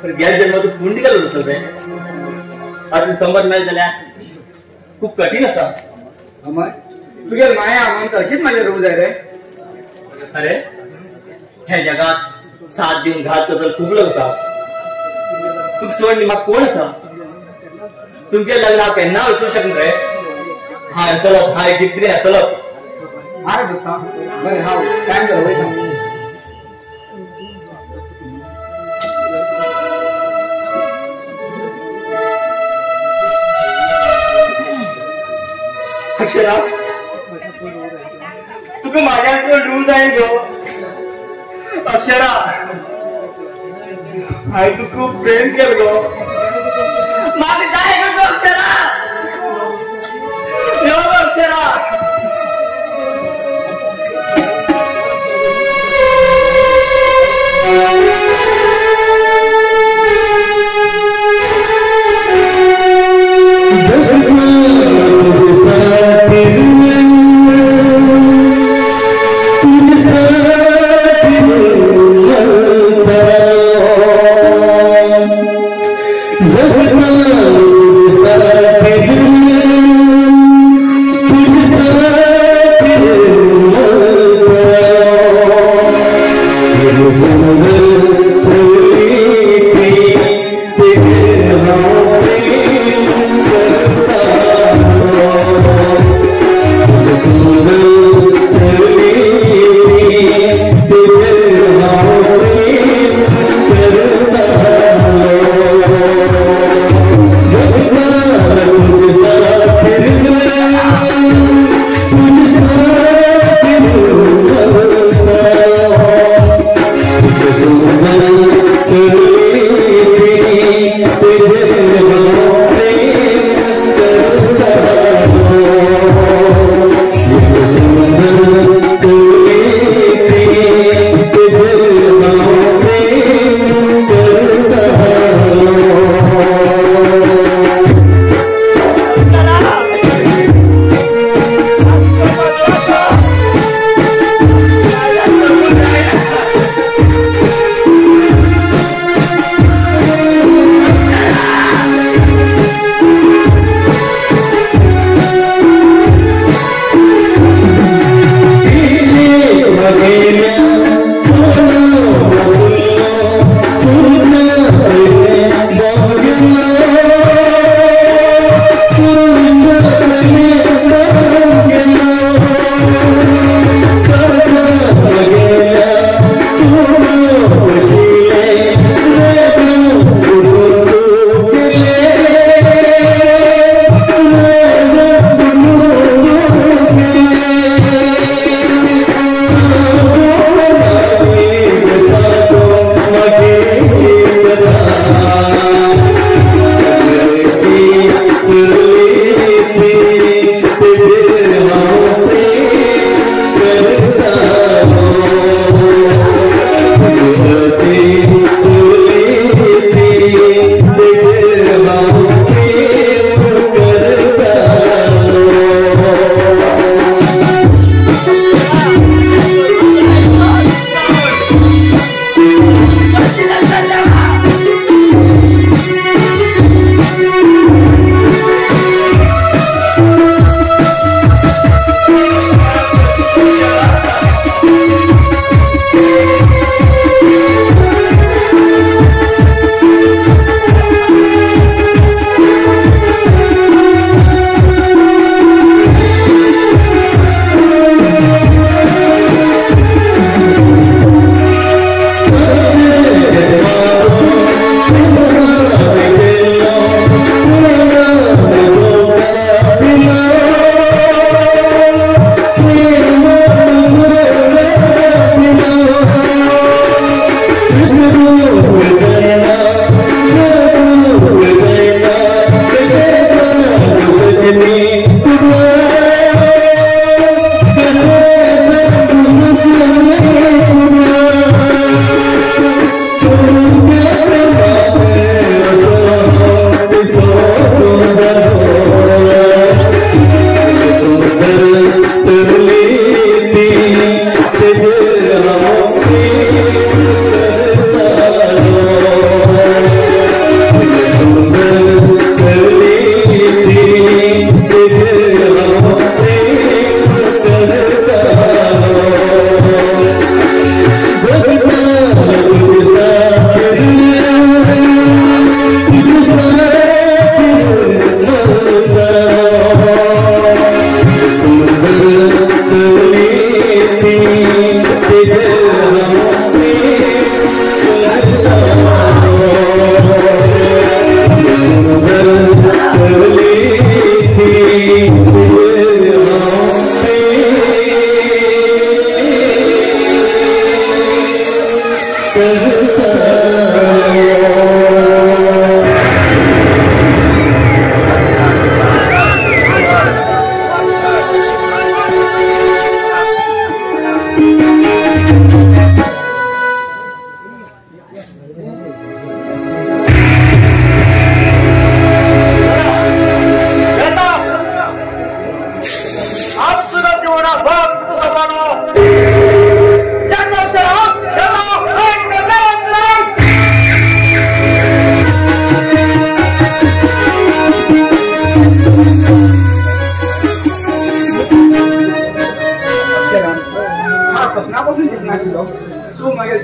तर ह्या जन्मात तूं पूण तिका उरतलो रे. आतां संबंद मेळ्ळो जाल्यार खूब कठीण आसा. अमर तुगे माया ममता अशीच म्हाजेर रोवूंक जाय रे. अरे ह्या जगात साथ दिवन घात करतलो खूब लोक आसा. तुका सोड न्ही म्हाका कोण आसा? तुमगे लग्न हांव केन्ना वचूंक शकना रे. हांव येतलो, हांव एक गिफ्ट येतलो. आरे दोस्ता बरें, हांव टायम जालो वयता. अक्षरा, तुका म्हाज्यान चड रूल जाय गो. अक्षरा हांवें तुका खूब प्रेम केलें गो. म्हाका जाय गो अक्षरा, यो गो अक्षरा. Thank you.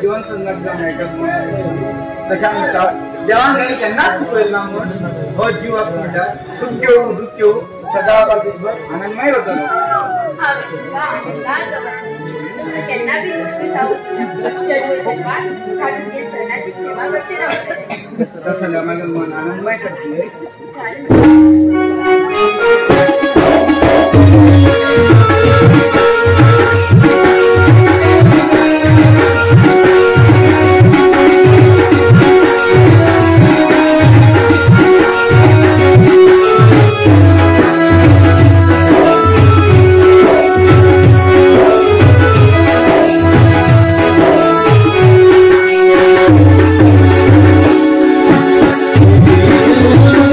जीवन संघर्ष मेळटा कशा म्हणटा देवान ताणें केन्नाच चुकयलें ना म्हूण हो जीव आसा म्हणटा सुख घेवं दुःख घेवं सदा आनंदमय वतलो. तसं मागीर मन आनंदमय करतलें.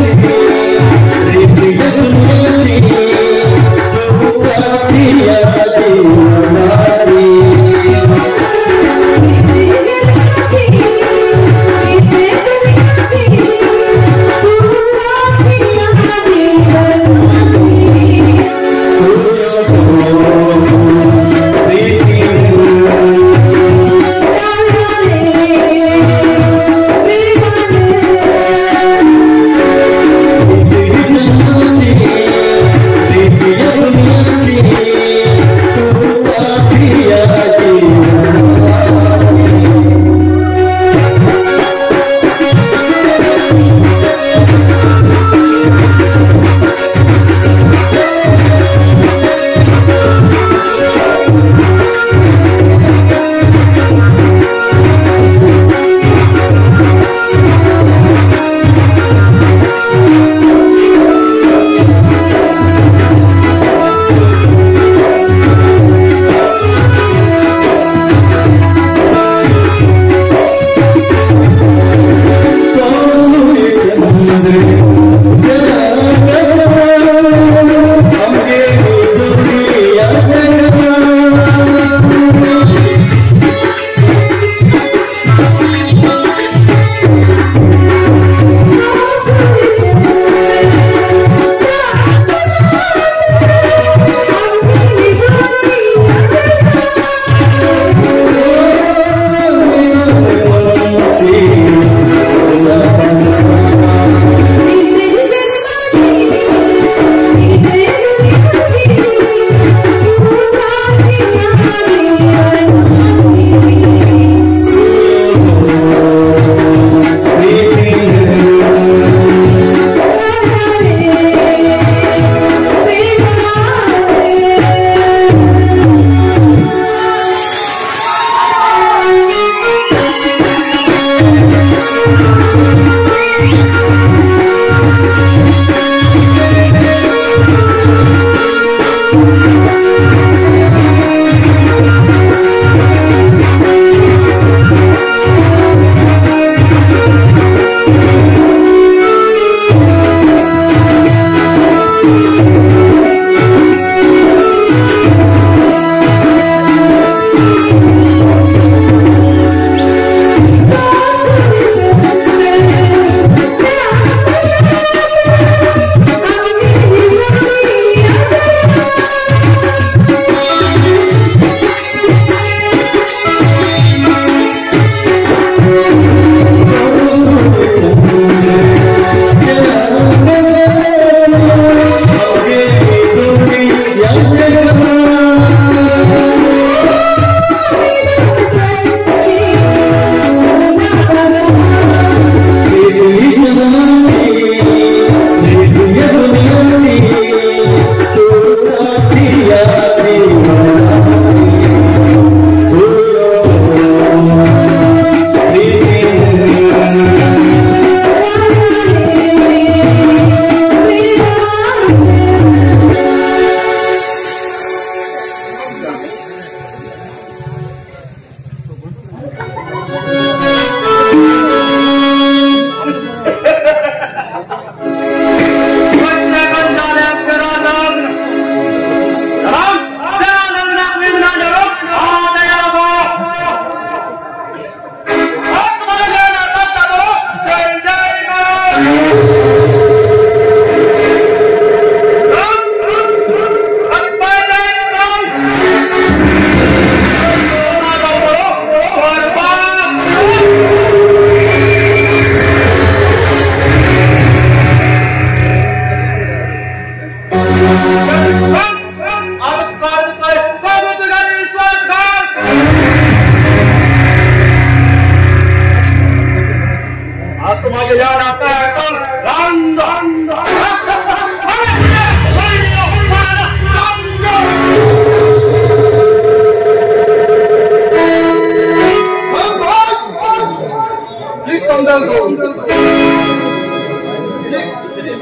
Thank you.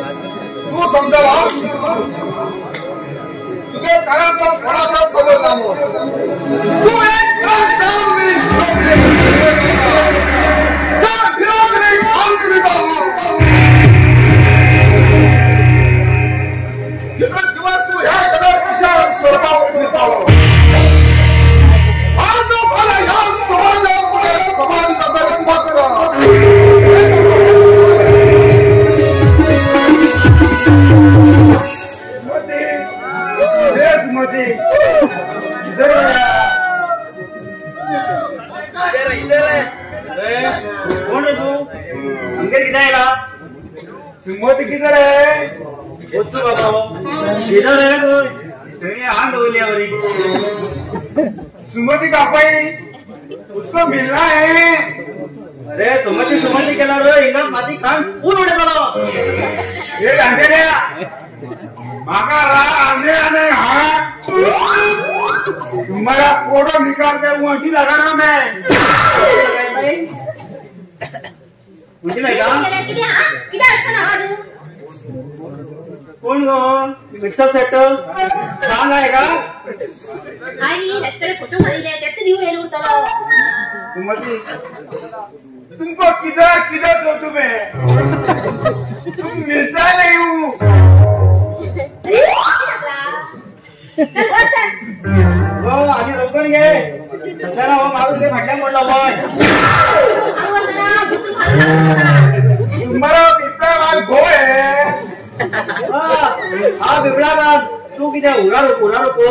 तू समजला तुझे कानाचा कोणाचा खबर ना तू एक तू ह्या जगापेक्षा स्वतः कोण रे तू? अंगेर किधर आयला? सुमती किधर है? वचू बाबा किधर है तू? तुम्ही हात धुवली बरी. सुमती कापाई उसको मिलना है. अरे सुमती सुमती केला रे हिंगा माती खान कोण उडयतलो? हे गांधेड्या माका राग आंधे आने हा तुम्हारा फोटो निकाल के वंटी लगा रहा मैं. वंटी नाही का? कोण गो मिक्सर सेट छान आहे का? आई ह्याच्याकडे फोटो मारिले त्यात देऊ येईल उरतलो. सुमती तुमको किधर किधर सोचू मैं, तुम मिलता नहीं हूँ. हो आणि रोखून घे कशाला हो मारून घे फाटल्या मोडला बॉय. तुम्हारा बिबळा बाग गो है. हा बिबळा बाग तू किती उरा रोको उरा रोको.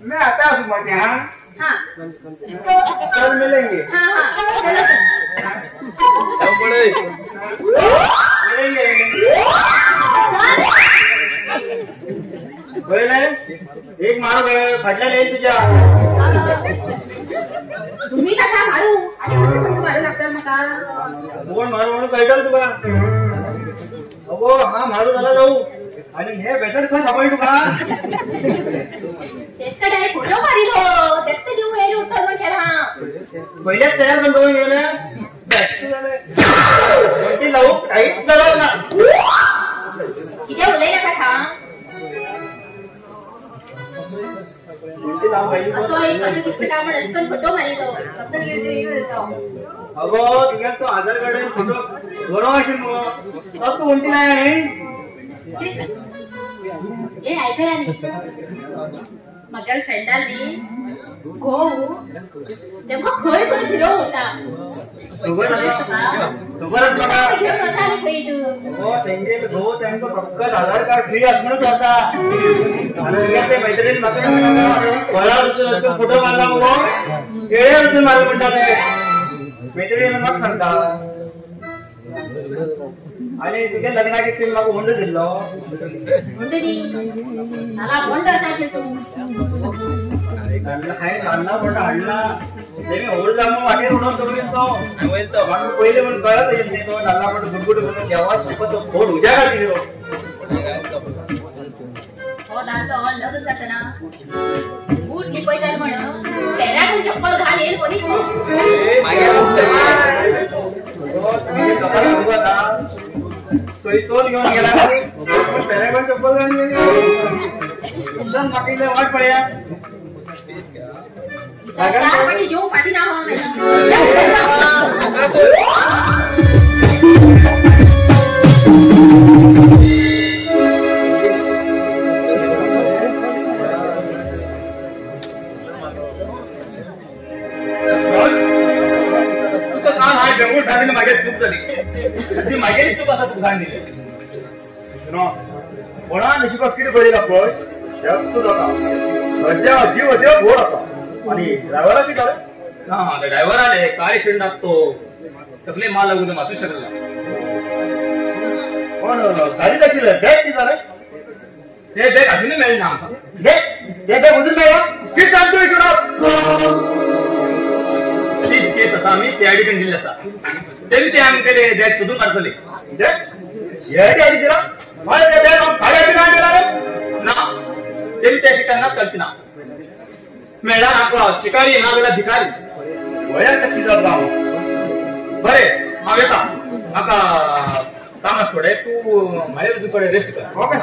मैं आता हूँ सुमती. हाँ हाँ कल मिलेंगे. हाँ हाँ मिलेंगे. एक मारू फाटल्या येईल तुझ्या. तुम्ही कसा मारू आणि मारू लागतात मका? कोण मारू म्हणून कळतं तुका? अगो हा मारू झाला जाऊ आणि हे बेसन खा सापडली तुका? त्याच्याकडे फोटो मारिलो त्यात देऊ येईल उठतो पण केला. पहिल्याच तयार करून दोन गेलं लावू काहीच झालं ना. किती उलयला का थांब असं एक कसं दिसतं का म्हणून पण फोटो मारिलो कसं घेऊन. अगो तुझ्या तो आधार कार्ड फोटो बरोबर असेल मग तू कोणती नाही आहे? हे ऐकायला नाही माझ्या फ्रेंडाली घोव तेव्हा खंय खंय फिरो होता. खबरच घोव त्यांचं फक्त आधार कार्ड फ्री असणंच होता. आणि ते मैत्रिणी म्हाका वळा फोटो मारला मगो केळे वचून मारला म्हणटा ते मैत्रिणीन म्हाका सांगता. आणि तुझ्या लग्नाक तिने म्हाका हुंडो दिल्लो. हांवें फोटो हाडला तेमी होड जाम वाटेर उडोवन दवरीत तो म्हाका पयलीं म्हण कळत आशिल्लें तो नाल्ला फोटो गुटगुट करून देवा शपथ तो खोड उज्या घातली. हो दादो लग्न जातना बूट लिपयताले म्हणून पेराकून चप्पल घाल येईल पोलीस. चोर घेऊन गेला पेराकून चप्पल घाल म्हाका इतलें वाट पळया. जेव पाठी ना मागे चूक झाली ती मागेली चूक आसा तुका सांगिल्ली. कोणा नशिबाक कितें बरयला पळय हेच जाता. सद्या जीव देव घोड आसा आणि ड्रायव्हरा कितें जालें? ना ड्रायव्हर आले कार एक्सिडेंट तो तकले माल लागून मातू शकला. पण गाडीत आशिल्लें बॅग कितें जालें? ते बॅग अजूनय मेळ्ळें ना आमकां. बॅग ते बॅग अजून मेळ्ळा? कितें सांगता विश्वनाथ? तीच केस आतां आमी सीआयडी कडेन दिल्ली आसा. तेमी ते आमगेले बॅग सोदून काडटले. सीआयडी आदी दिला? मागीर ते बॅग खाली दिला रे? ना तेमी त्या केन्नाच करची ना. मेळ्ळ्यार आमकां शिकारी ना जाल्यार भिकारी. वया कितें जाता? बरे हांव येता, म्हाका काम आसा थोडें, तूं मागीर तुजे कडेन रेस्ट कर. ओके.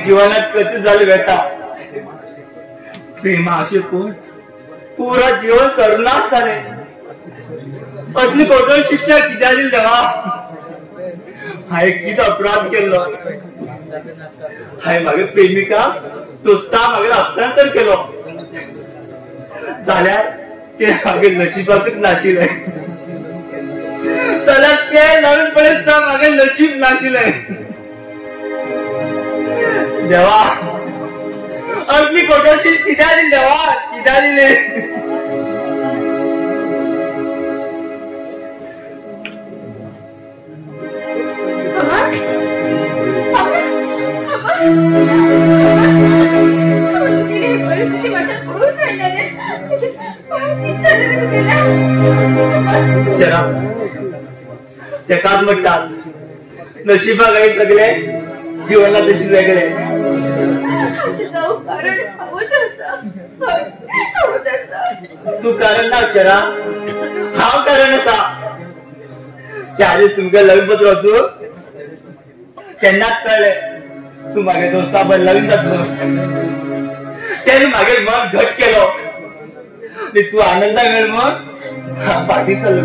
जीवनात कशी झाली बेटा सीमा अशी कोण पुरा जीवन सर्वनाश झाले. असली कठोर शिक्षा कित्याक दिली देवा? हांवें कितें अपराध केल्लो? हांवें म्हागे प्रेमिका दोस्ता म्हागे हस्तांतर केलो जाल्यार ते म्हागे नशिबाकच नाशिल्लें, जाल्यार ते ल्हानपणीच म्हागे नशीब नाशिल्लें. देवा असली कठोर शिक्षा कित्याक दिली देवा, कित्याक दिली? परिस्थिती माझ्या पळून जायला. शराब तेकाच म्हणटात नशिबाक सगळे जीवनात तशी वेगळे. तू कारण ना अक्षरा, हांव कारण आसा. त्या आदी तुमकां लग्न पत्र वचूं तेन्नाच कळ्ळें तूं म्हागे दोस्ता बरोबर लग्न जातलो. तेन्ना म्हागे मन घट केलो आनी तूं आनंदा मेळ म्हण हांव फाटीं सरलो.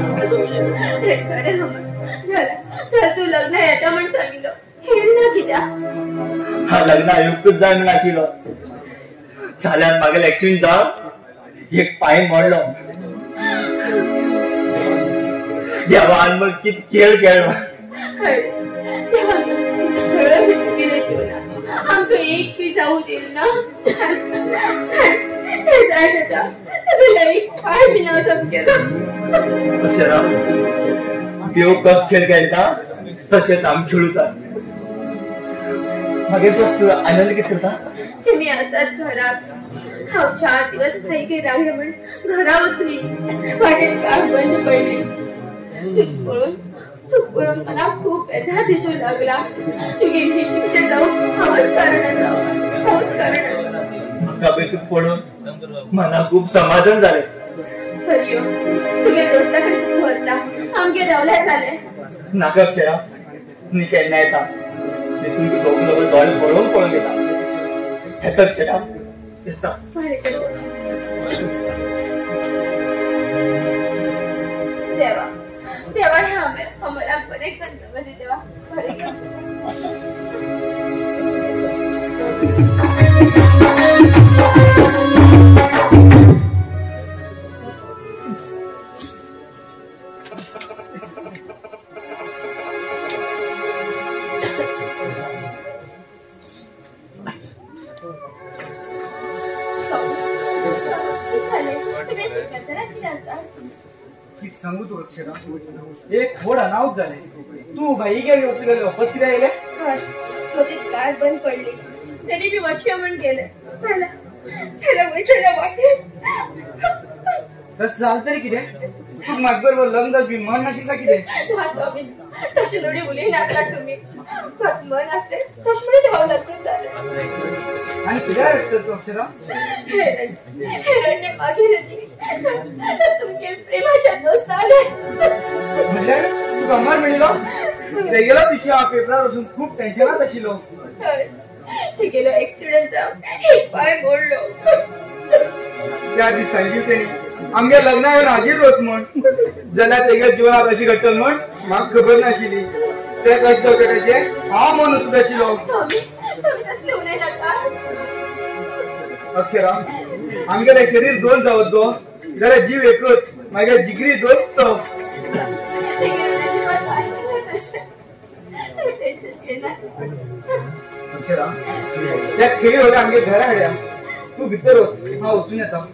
तूं लग्न येता म्हण सांगिल्लो, येयला कित्याक? हा लग्न आयुक्तूच जाय म्हण आशिल्लो. जाल्यार म्हागेलो एक्सिडेंट जावन एक पांय मोडलो. देवान म्हण कितें खेळ खेळ्ळो. आमकां एक बी जावं दिल ना. एक पांय बी ना सामकेलो. अक्षरा देव कस खेळ खेळटा तशेंच आमी खेळूं जाय. मागीर दोस्त आनंद कितें करता? तुमी आसात घरात. हांव 4 दिवस भाई रावले म्हण घरा वचली, वाटेत कार बंद पडली. तूं पळोवन मला खूब बेजार दिसूंक लागला. तुगेली शिक्षा जावंक हांवच कारण आसा, हांवच कारण आसा. म्हाका पळय तुका पळोवन मनाक खूब समाधान जालें. सर यो तुगे दोस्ता कडेन तूं व्हरता, आमगेर रावल्यार जालें. नाका अक्षरा, न्ही केन्ना येता तुमचे दोग लोक दोळे पळोवन पळोवन घेता. येता अक्षरा, येता. देवा देवा हे अमराक बरें करता, बरें देवा बरें करता. सांगू तू अक्षरा, एक थोड अनावत झाले. तू बाई गेली होती गेले वापस कित्याक येयले? हय, कार बंद पडली तरी बी वचया म्हण गेले. चला चला वयतल्या वाटेर. तशें जालें तरी कितें? तूं म्हाजे बरोबर लग्न जावपी मन नाशिल्लें कितें? ना स्वामी, तशें नुडी उलयनाका तुमी. म्हाका मन आसलें तशें म्हणून हांव लग्न जालें. आनी कित्याक रडटा तूं अक्षरा? हे रडणे मागीर तुमगे प्रेमाच्या दोस्त आले. म्हणल्यार तुका अमर मेळिल्लो? तेगेलो विशय हांव पेपरार वचून खूब टेन्शनात आशिल्लो. तेगेलो एक्सिडंट जावन एक पांय मोडलो. त्या दीस सांगिल्लें तेणी आमगे लग्नाक येवन हाजीर रोत म्हूण, जाल्यार तेगे जिवनात अशी घडटल म्हूण म्हाका खबर नाशिल्ली. ते कशें जावचें हांव मन वचून आशिल्लो. अक्षरा आमगेलें शरीर दोन जावत गो, जाल्यार जीव एकच, मागीर जिगरी दोस्त तो. अक्षरा त्या खेळ होल्या आमगे घरा हाड्या, तूं भितर वच, हांव वचून येता.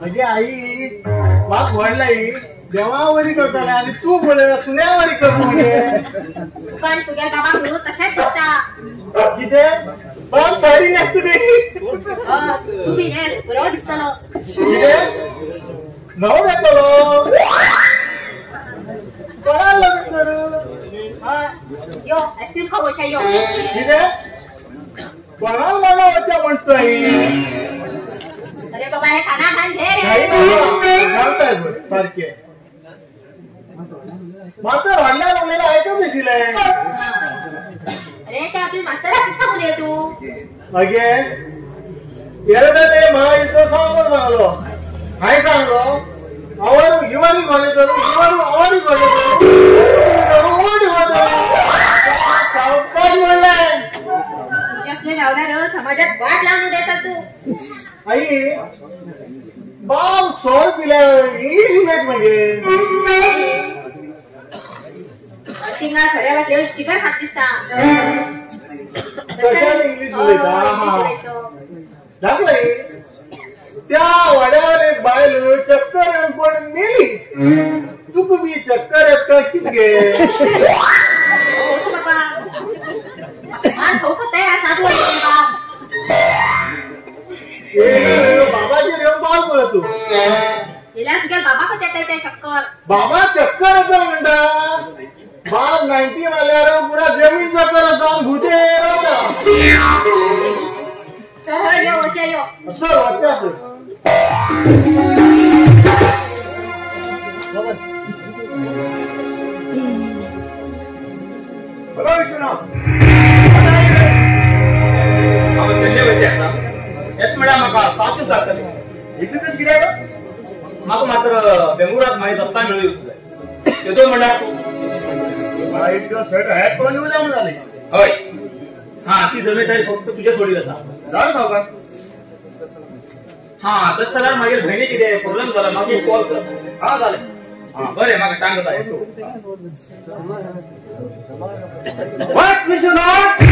म्हजी आई म्हाका व्हडली देवावरी करताले आनी तूं पळय सुन्यावरी कर मगे. पण तुज्या बाबाक तशेंच दिसता. कितें बाब साडी न्हेसता ती? तूं बी न्हेस, बरो दिसतलो. कितें न्हव येतलो? कोणा लग्न करूं? यो आयस्क्रीम खावंक वचया यो. कितें कोणा लग्न वचया म्हणटा आई? अरे बाबा हे खाना खान घे रे. सारखे मास्तर व्हडल्या लागलेलं आयकत आशिल्लें. अरे त्या तुवें मास्तराक कितें सांगून तूं? अगे येरडे म्हाका इतलो सांगलो सांगलो हांवें सांगलो आवारू हिवारी घोले तर हिवारू आवारी घोले तर ओडी घोले सावकाश म्हणलें. तुज्या रावल्यार समाजात वाट लावन उडयता तूं. आई बाब सोर पिल्यार इंग्लीश उलयत मगे. थिंगा सड्यार आसल्यार स्टिकर खात दिसता. कशान इंग्लीश उलयता? दाखले त्या वाड्यार एक बायल चक्कर येवन कोण मेली. तुका बी चक्कर येता कितें गे? बाबा खावंक तयार आसा तूं बाब. बाबाचेर येवन बाल पळय तूं. तुज्या बाबाकच येता ते चक्कर. बाबा चक्कर येता म्हणटा. बाब 90 मारल्यार पुरा जमीन चक्कर येता भुते रावता. चल यो वचया यो. चल वचया तूं. बरो विश्वनाथ हांव केल्ले वयते आसा. येत म्हळ्यार म्हाका 7 दीस जातले. इतलेंच कित्याक म्हाका मात्र बेंगळुरात म्हाजी दोस्तां मेळूं येवचो जाय. तेदो म्हणल्यार मला एक दिवस स्वेटर हॅक करून येवं जाय जालें. हय हां ती जमेदारी फक्त तुजे सोडील आसा. जालें सावकार. हां तशें जाल्यार मागीर भयणी कितें प्रोब्लेम जाला मागीर कॉल कर. हां जालें. हां बरें म्हाका टायम जाता. वच विश्वनाथ.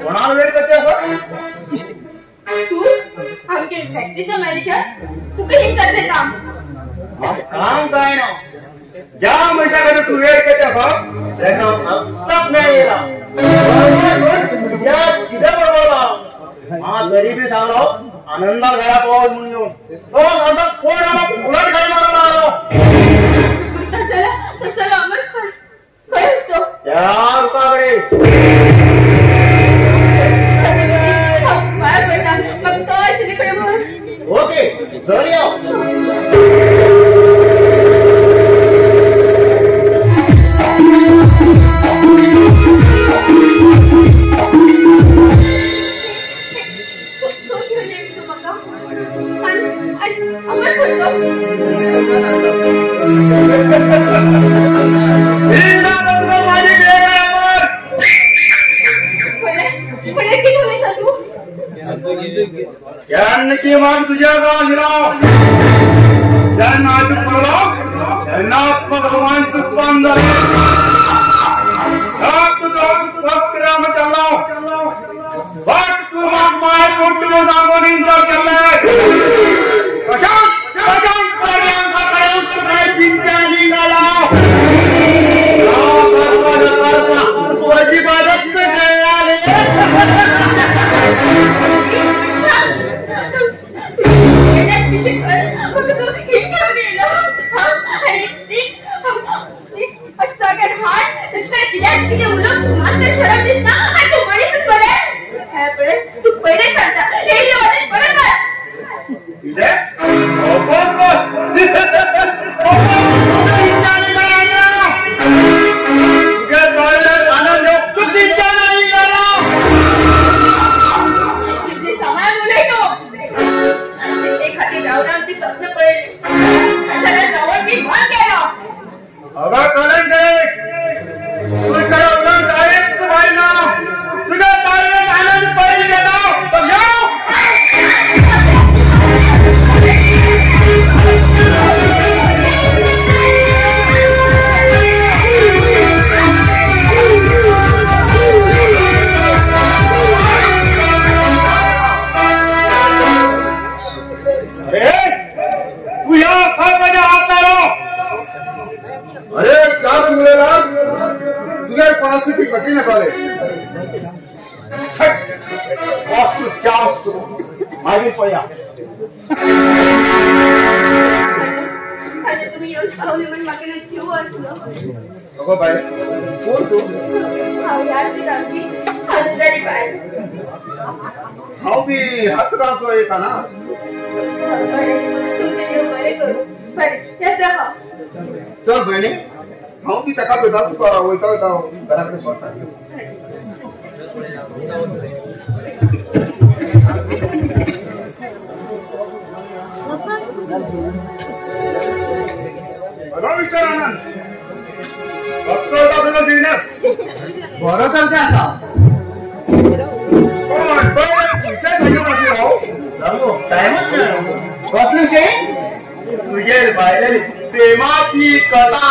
कोणाला वेट करते असं? तू आमगे फॅक्टरीचा मॅनेजर, तुका हे करते काम. काम काय ना, ज्या मनशाकडे तू वेट करते असं त्याचा आत्ताच नाही येणार. कितें बरोबर हा तरी बी सांगलो आनंदा घरा पावस म्हणून येऊन तो सांगता कोण आम्हा उलट घाल मारून आलो. तसं अमर खंय असतो त्या रुखाकडे. ओके जर या. की माग तुझ्या गाव ज्यांना आज पडलो त्यांना आत्मभगवान उत्पन्न झालं. तू माग माय कोणती सांगून इंचार केलाय कशा चल भयणी हांव बी ताका पळयता तुका वयता वयता घरा कडेन सोडटा. बरो विचार आनंद कसो वता तुजो बिजनेस? बरो चलता आसा. पण पळय विशय सांगू हांव टायमच मेळना. कसलो विशय? तुजे बायलेली प्रेमाची कथा.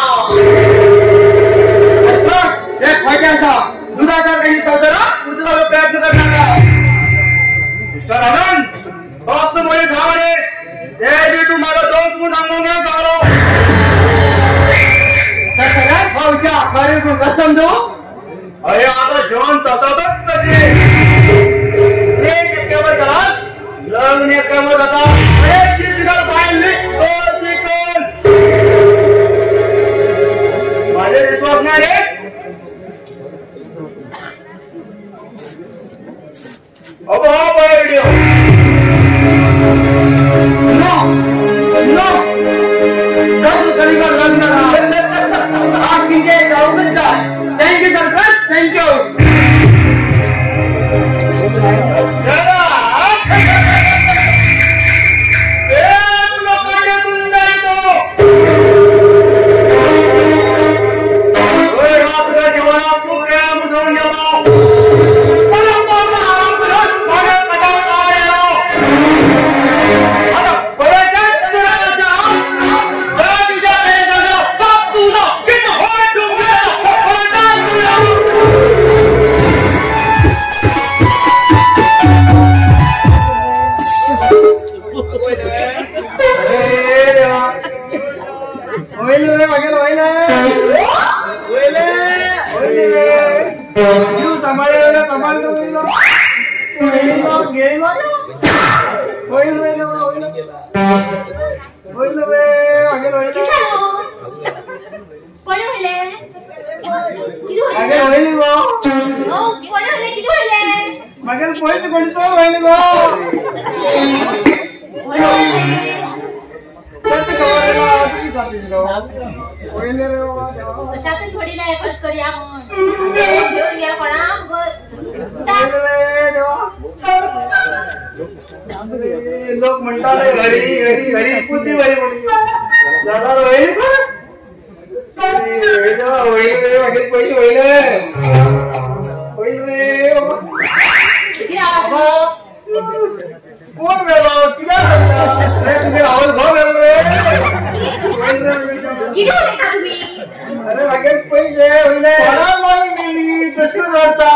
खोटे आसा. दुधाचा काही संवसारा तुझा प्रयत्न करणार. मिस्टर आनंद दोस्त म्हजे धांव रे ते बी तूं म्हाका दोस्त म्हूण सांगूंक जालो. सगळ्यात भाऊच्या खरें कसं समजू? अरे आता जेवण जातातच तशी एक एकावर घरात लग्न एकावर जाता. अरे ती तुझ्या बायल न्ही माझे विश्वास नाही रे. अबो हा video. No no लग्न आज किती जाऊनच जाय. Thank you sarpanch, thank you. लोक म्हणटाले हरी हरी हरी पुती बरी जाणार होईल होईल मागीर पयशे वयले होईल रे. कोण मेलो कित्याक अरे तुगे आवय घोव मेलो रे. कितें उलयता तुमी? अरे मागीर पयशे वयले कोणाक मागीर मेली तशें रडटा.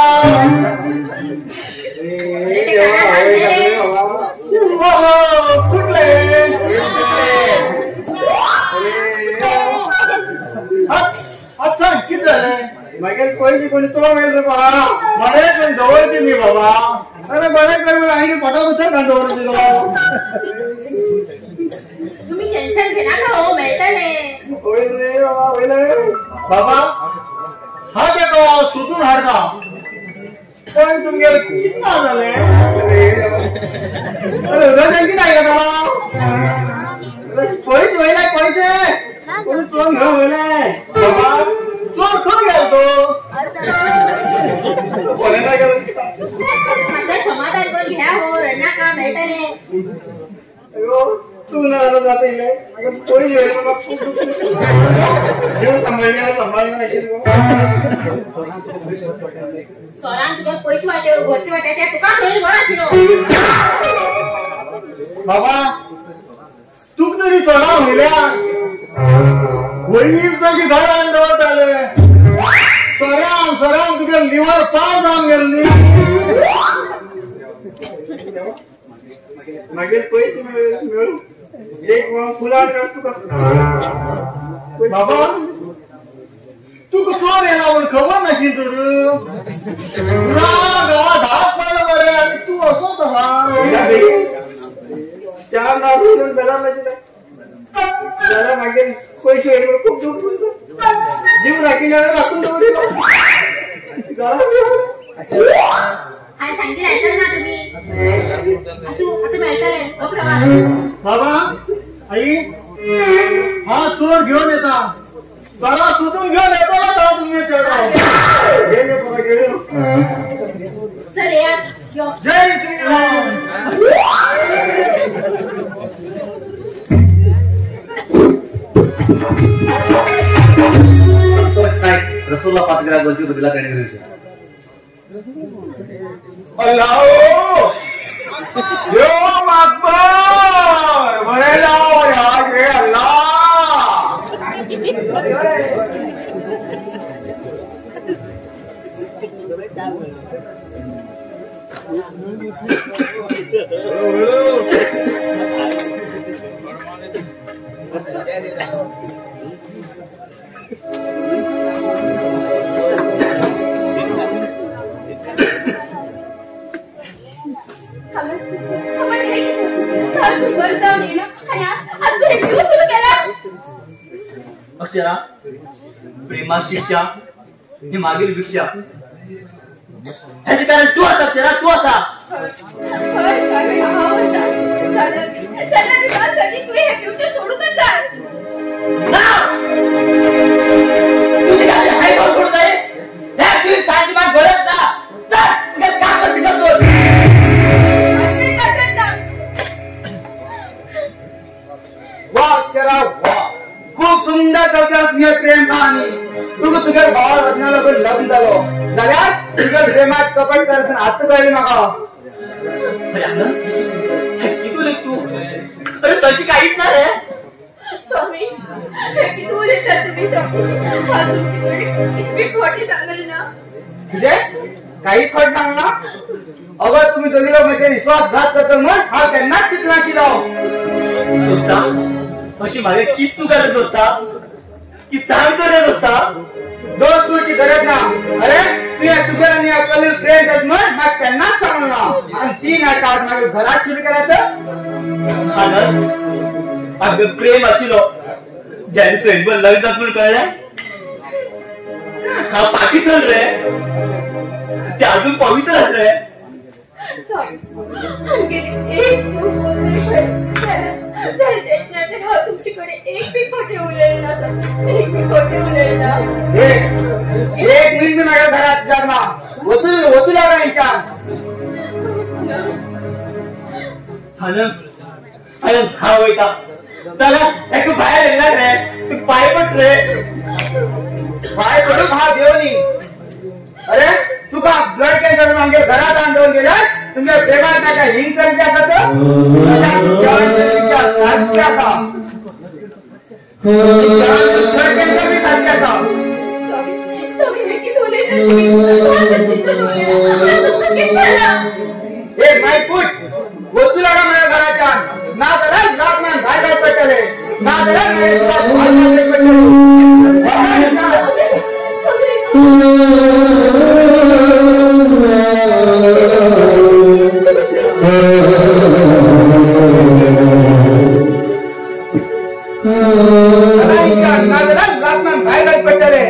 सुटले. अच्छा कितें जालें? मागीर पयशे कोणी चोर मेले रे बाबा. बरें करून दवरती न्ही बाबा. अरे बरें कर आनी पोटा उचल घालून दवरतलो. तुम्ही टेन्शन घेनाका हो, मेळटले. वयले बाबा वयले बाबा हा ताका सोदून हाडटा पण तुमगेर कितें ना जालें? अरे उदक कितें आयला बाबा? पयशे वयले पयशे कोणी चोर घेवन वयले बाबा. चोर खंय गेलो तो? कोणा गेलो? समाधान करून घ्या हो, रडनाका, मेळटले. अयो तूं ना जाता इल्लें मागीर पयशे वयले म्हाका खूब जीव सांबाळ्ळे सांबाळ्ळे आशिल्लो. चोरान तुगे पयशे वाटे घरचे वाटे ते तुका खंय घर आशिल्लो. बाबा तुका तरी चोरां वयल्या वयलीच ताजी घरान दवरताले. सराम सराम तुगे लिवर पार जावन गेलो न्ही. मागीर पयशे मेळू एक फुलां तुका. बाबा तुका चोर येना म्हूण खबर नाशिल्ली तर गांवां धाक पडलो मरे आनी तूं असोच आसा. 4 लाख वयल्यान बेजार नाशिल्लें जाल्यार मागीर पयशे वयले म्हणून खूब दूख जीव राखिल्ले राखून दवरिल्लो. हांवें सांगिल्लें आयकलें ना तुमी? आसूं आतां मेळटलें. बाबा आई हा चोर घेवन येता चोरा सोदून घेवन येतलो तो तुमगे चेडो. घेवन चल येयात. जय श्रीराम. संतोष नाईक रसोला 5 ग्राम 2 रुपये दिला करण्याची. अल्लाह यो अकबर बरे लाओ यार रे अल्लाह. अक्षरा प्रेमा शिक्षा ही मागील भिक्षा हेचे कारण तू आसा अक्षरा, तू आसा. वाह अक्षरा वाह, खूब सुंदर कविता तुगे प्रेम कहानी. तुका तुगे भावा लग्ना लागून लग्न जालो जाल्यार तुगे प्रेमात कपट करसन आतां कळ्ळें म्हाका. अरे आनंद कितें उलयता तूं? अरे तशी कांयच ना रे. स्वामी कितें उलयता तुमी? हांव तुमचे कडेन कितली खोटें सांगलें ना. कितें कांयच खोट सांगना? अगो तुमी दोगी लोक म्हजेर विश्वासघात करतले म्हूण हांव केन्नाच चिंतनाशिल्लो. दोस्ता अशी म्हागे कित चूक जाली दोस्ता की सांग तर रे दोस्ता. दोस्त तुची गरज ना. अरे तुवें तुगेर आनी अकलील प्रेम जात म्हूण म्हाका केन्नाच सांगलें ना आनी ती नाटक मागीर घरात सुरू केला तर. आनंद आमकां प्रेम आशिल्लो ज्याने थंय लग्न जात म्हूण कळ्ळें हांव पाटी चल रे ते अजून पवित्र आस रे. तुमच्याकडे एक बी खोटे उलयना, एक बी खोटे उलयना. एक मिनिट माझ्या घरात जाणार वचू वचू लागला हिच्यान. आनंद आनंद हा वयता जाल्यार हेका भायर येयला रे तूं पांय पड रे. पांय पडूंक हांव देवनी. अरे तुका ब्लड कॅन्सर मागीर घरात हाडून दवरून गेल्यार तुमच्या प्रेमात नाका हिंसर आसा तर सारकी आसा सारकी आसा. ए माय फूट वचू लागा माझ्या घराच्या ना जाल्यार नाक मान भायर भायर पडटले ना जाल्यार मागीर तुका भायर भायर पडटले. ना जाल्यार नाक मान भायर भायर पडटले.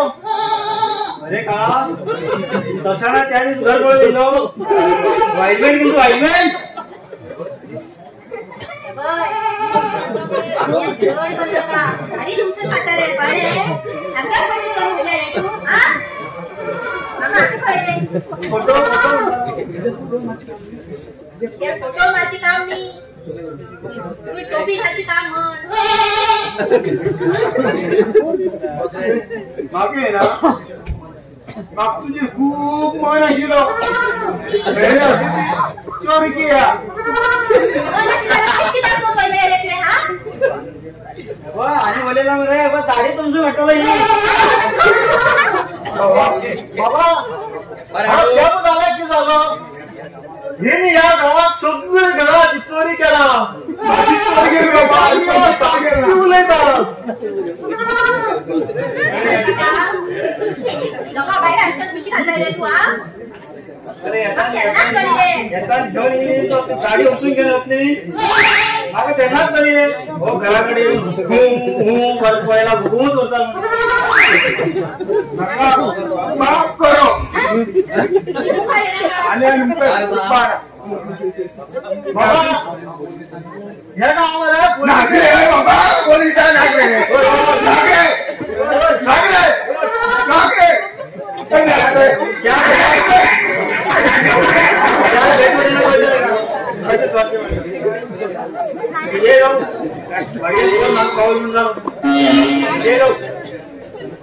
अरे का तशाना त्या दिस घर पळयलो वायलमेंट किंतु वायलमेंट अरे तुमचं खाताले बरे आता पैसे कमी दिले तू हा मामा आता कळले फोटो त्या फोटो मारची काम नाही तू टोपी घालची काम म्हण बाकी ना बाप तुझी खूप मन आशिल्लो चोरी किया आणि बोलेला रे दाढी तुमची म्हटलं बाबा झाला की झालं हिने या गावात सगळे घरात चोरी केला चोरी केली बाबा उलयता अरे येताना घेऊन येईल तो गाडी उचलून गेलो न्ही म्हाका तेन्नाच कळिल्लें हो घरा कडेन येवन हूं हूं करपाक हुकूमच करता म्हाका माफ करो आनी बाबा हे नाव नागरे बाबा पोलिसा नागरे नागरे नागरे नागरे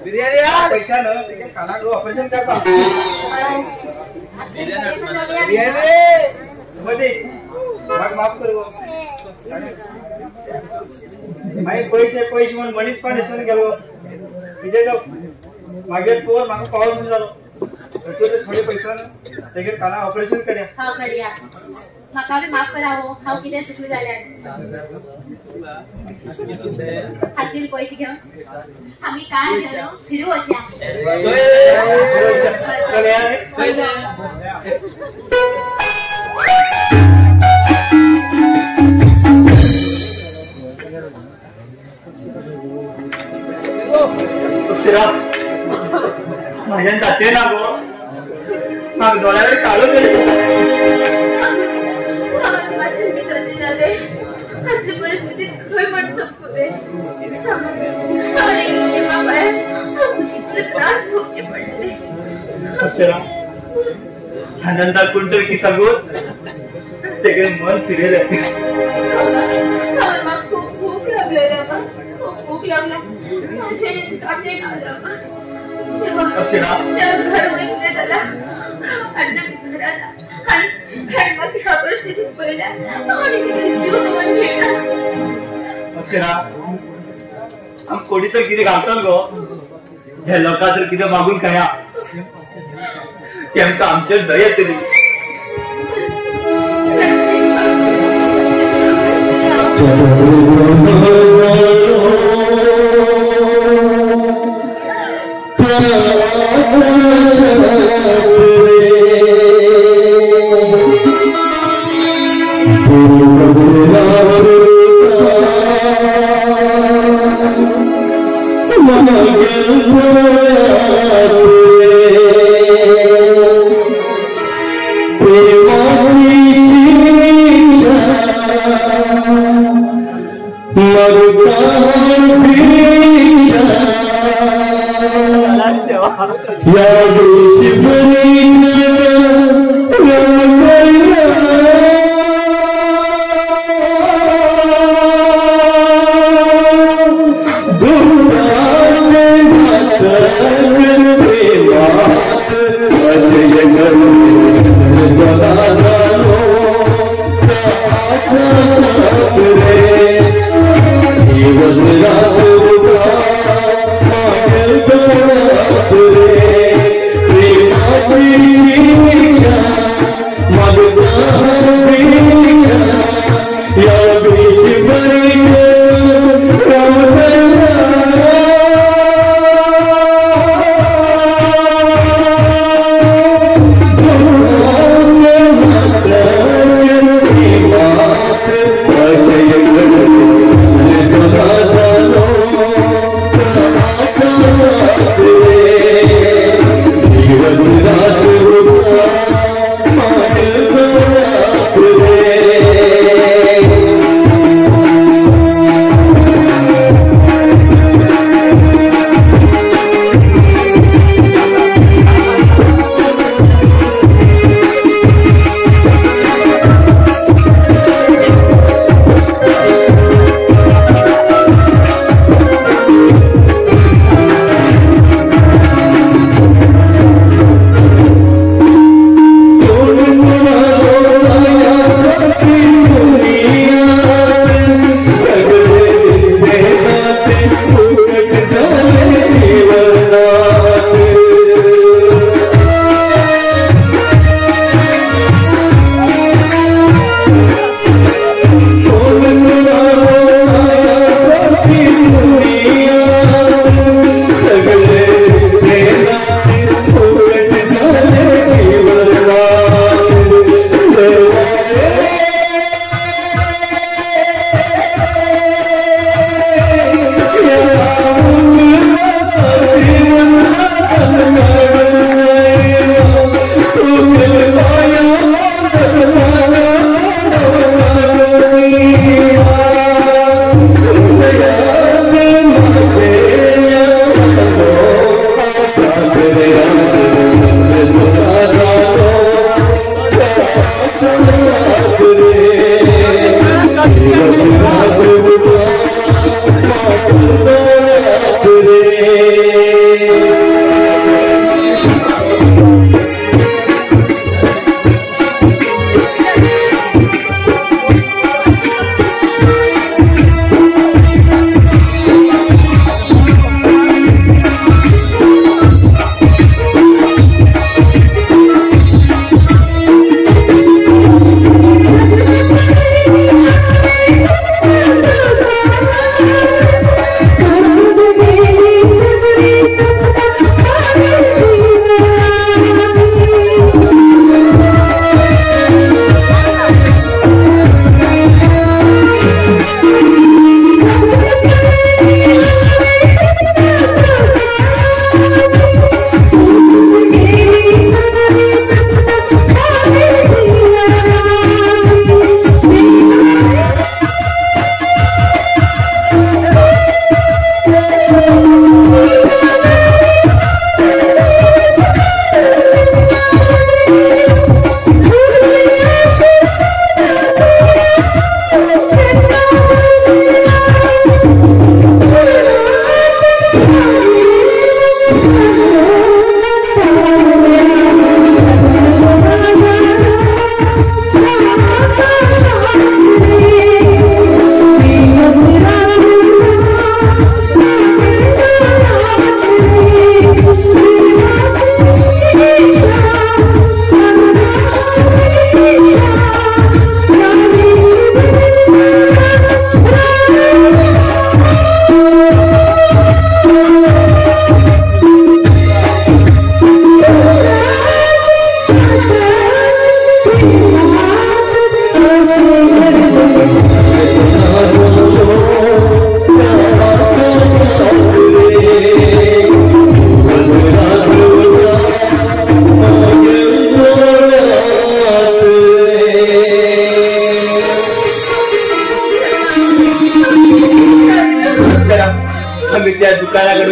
बिर्याणी ऑपरेशन करता म्हाका माफ कर मागीर पयशे पयशे म्हण मनीसपण दिसून गेलो कितें मागीर पोर म्हाका पावल म्हूण जालो थोडे पयशे तेगेर काना ऑपरेशन करया. हांव करया म्हाका बी माफ करावो हांव कितें चुकलें जाल्यार हातीर पयशे घेवन आमी कार घेवन फिरू वचया. अक्षरा म्हाज्यान जाते ना गो म्हाका दोळ्यावर काळो गेले. असली परिस्थितीत खंय म्हण सोंपले त्रास भोगचे पडले. अक्षरा आनंदात कोण तरी की सांगून तेगे मन फिरयलें. म्हाका खूब भूक लागली बाबा खूब भूक लागला. अक्षरा घर वयतलें जाल्यार घरात आनी म्हाका ह्या परिस्थितीत पळयल्यार आनी जीव दवरून घेता. अक्षरा आम कोणी तर कितें घालतलो गो ह्या लोकां तर कितें मागून खाया तेमकां आमचेर दया येतली. Yeah.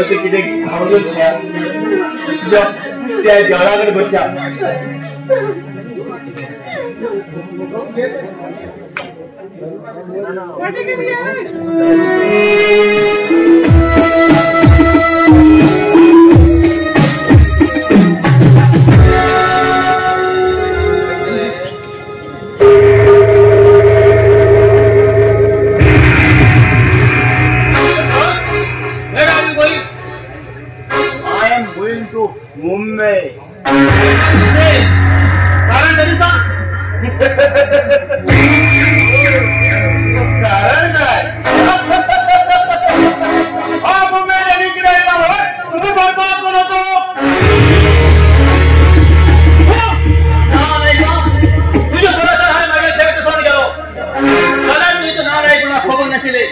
अशें कितें खावून तुज्या त्या देवळा कडेन बसया. I am going to Mumbai. कारण तरी सांग. कारण काय? हा मुंबईला इकडे येणार तुम्ही बरबाद बनवतो. तुझ्या बरोबर हाय मागे ठेवत गेलो मला तुझं नाव ऐकून खबर नसले.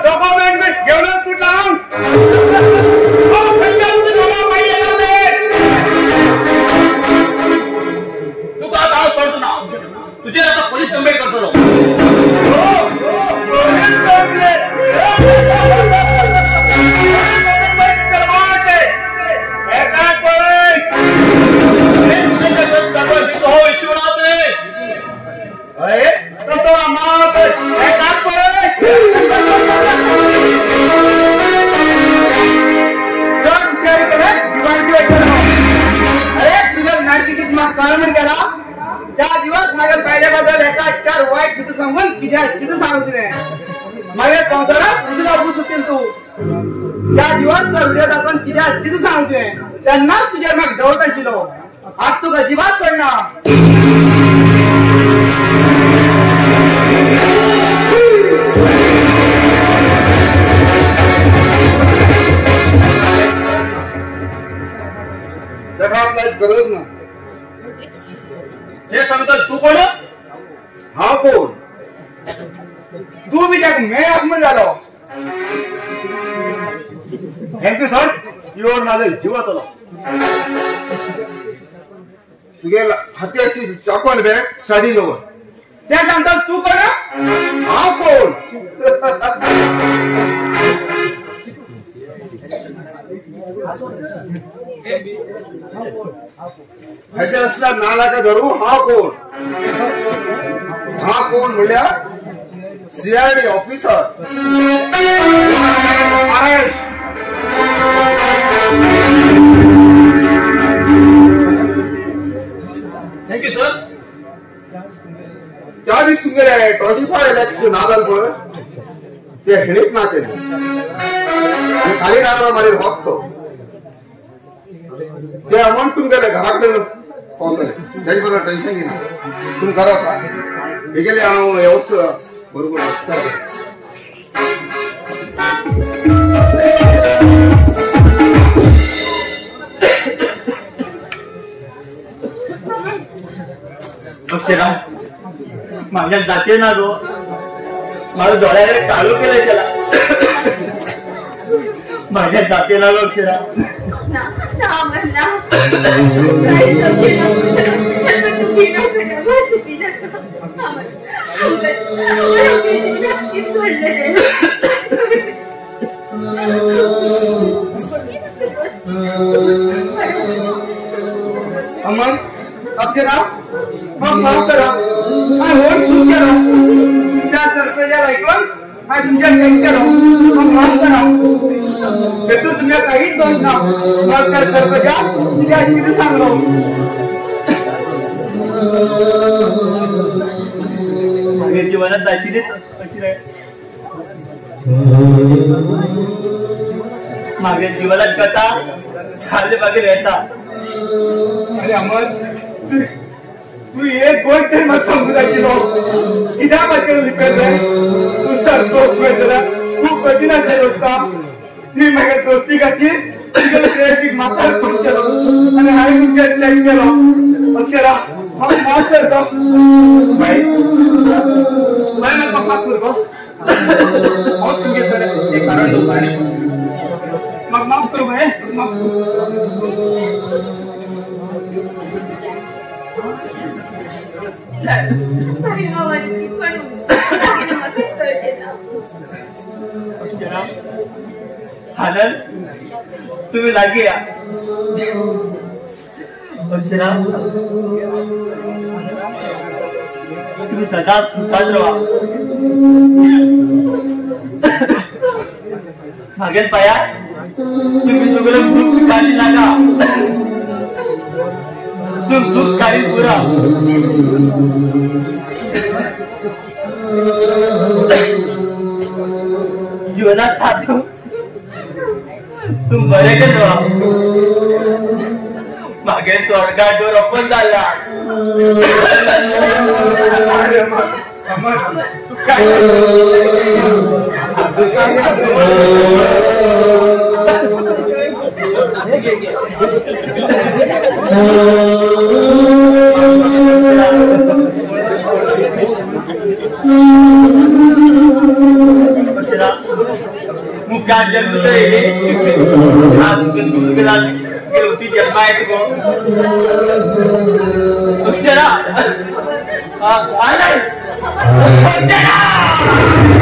डॉक्युमेंट घेऊन सुटला. तुका आता हांव सोडतो ना, तुजेर आता पोलीस कंप्लेंट करतलो. Police complaint Vishwanath रे. अरे तसं मात अरे तुझ्या नाटकीत मग कारण गेला त्या दिवस माझ्या पहिल्या बद्दल एका चार वाईट किती सांगून किती किती सांगू तुझे माझ्या संसारात तुझी बाबू सुटेल तू. त्या दिवस तुला व्हिडिओ दाखवून किती किती सांगू तुझे त्यांना तुझ्या मग डवत आशिलो. आज तू अजिबात सोडणार. गरज ना हे सांगता तू कोण? हा कोण? तू बी त्याक मे आसमन झालो. Thank you sir, your माझा जीवाचो. तुगे हाती अशी चाकवाल बॅग साडी जवळ त्या सांगता तू कोण? हा कोण? ह्याच्या असला नालाका धरू. हा कोण? हा कोण म्हणल्यार CID officer. Thank you sir. त्या दीस तुमगेले 25 लॅक्स नादाल पळय ते हेणीत ना केले खाली डायव्हर मारीत हॉकतो ते अमाऊंट तुमगेले घरा कडेन पावतले. तेजे बद्दल टेन्शन घेना तुमी घरा वचा. हेगेले हांव वेवस्था बरोबर. अक्षरा माझ्या जाते ना गो, माझ्या डोळ्याकडे काळू केलं त्याला. माझ्या जाते ना गो अक्षरा. ना ना अमन अक्षरा मग माफ करा. हांवें होय चूक केलो. त्या सरपंचाक ऐकून हांवें तुमच्या सेंड केलो. मग माफ करा. हेतून तुमच्या काहीच दोश ना. मग त्या सरपंचाक तुज्या कितें सांगलो. माझ्या जीवनात जाशील अशी नाही. माझ्या जीवनात कथा झाले मागे येता. अरे अमर तू एक गोष्ट तरी म्हाका समजून आशिल्लो. कित्याक म्हाजे कडेन लिपयलें? तूं सर दोस्त मेळटलो खूब कठीण आसलें दोस्ता. तुवें म्हागे दोस्ती खातीर तुगेले प्रेयसीक म्हाका फोन केलो आनी हांवें तुमचेर सेंड केलो. अक्षरा म्हाका माफ कर गो. बाय बाय म्हाका माफ कर गो. हांव तुमगे सर एक कारण दवरता म्हाका माफ कर बाय माफ कर. Ay, अक्षरा आनंद तुम्ही लागी या. अक्षरा तुम्ही सदा सुखात राहा. मागेल पाया तुम्ही तुगलं दुःख काढी लागा. तुम दुःख काढी पुरा. जीवनात साधू तुम बरे गेलो. मागे स्वर्गात डोर ओपन झाला. मुखात जन्म जन्मा येतो. अक्षरा आनंद अक्षरा.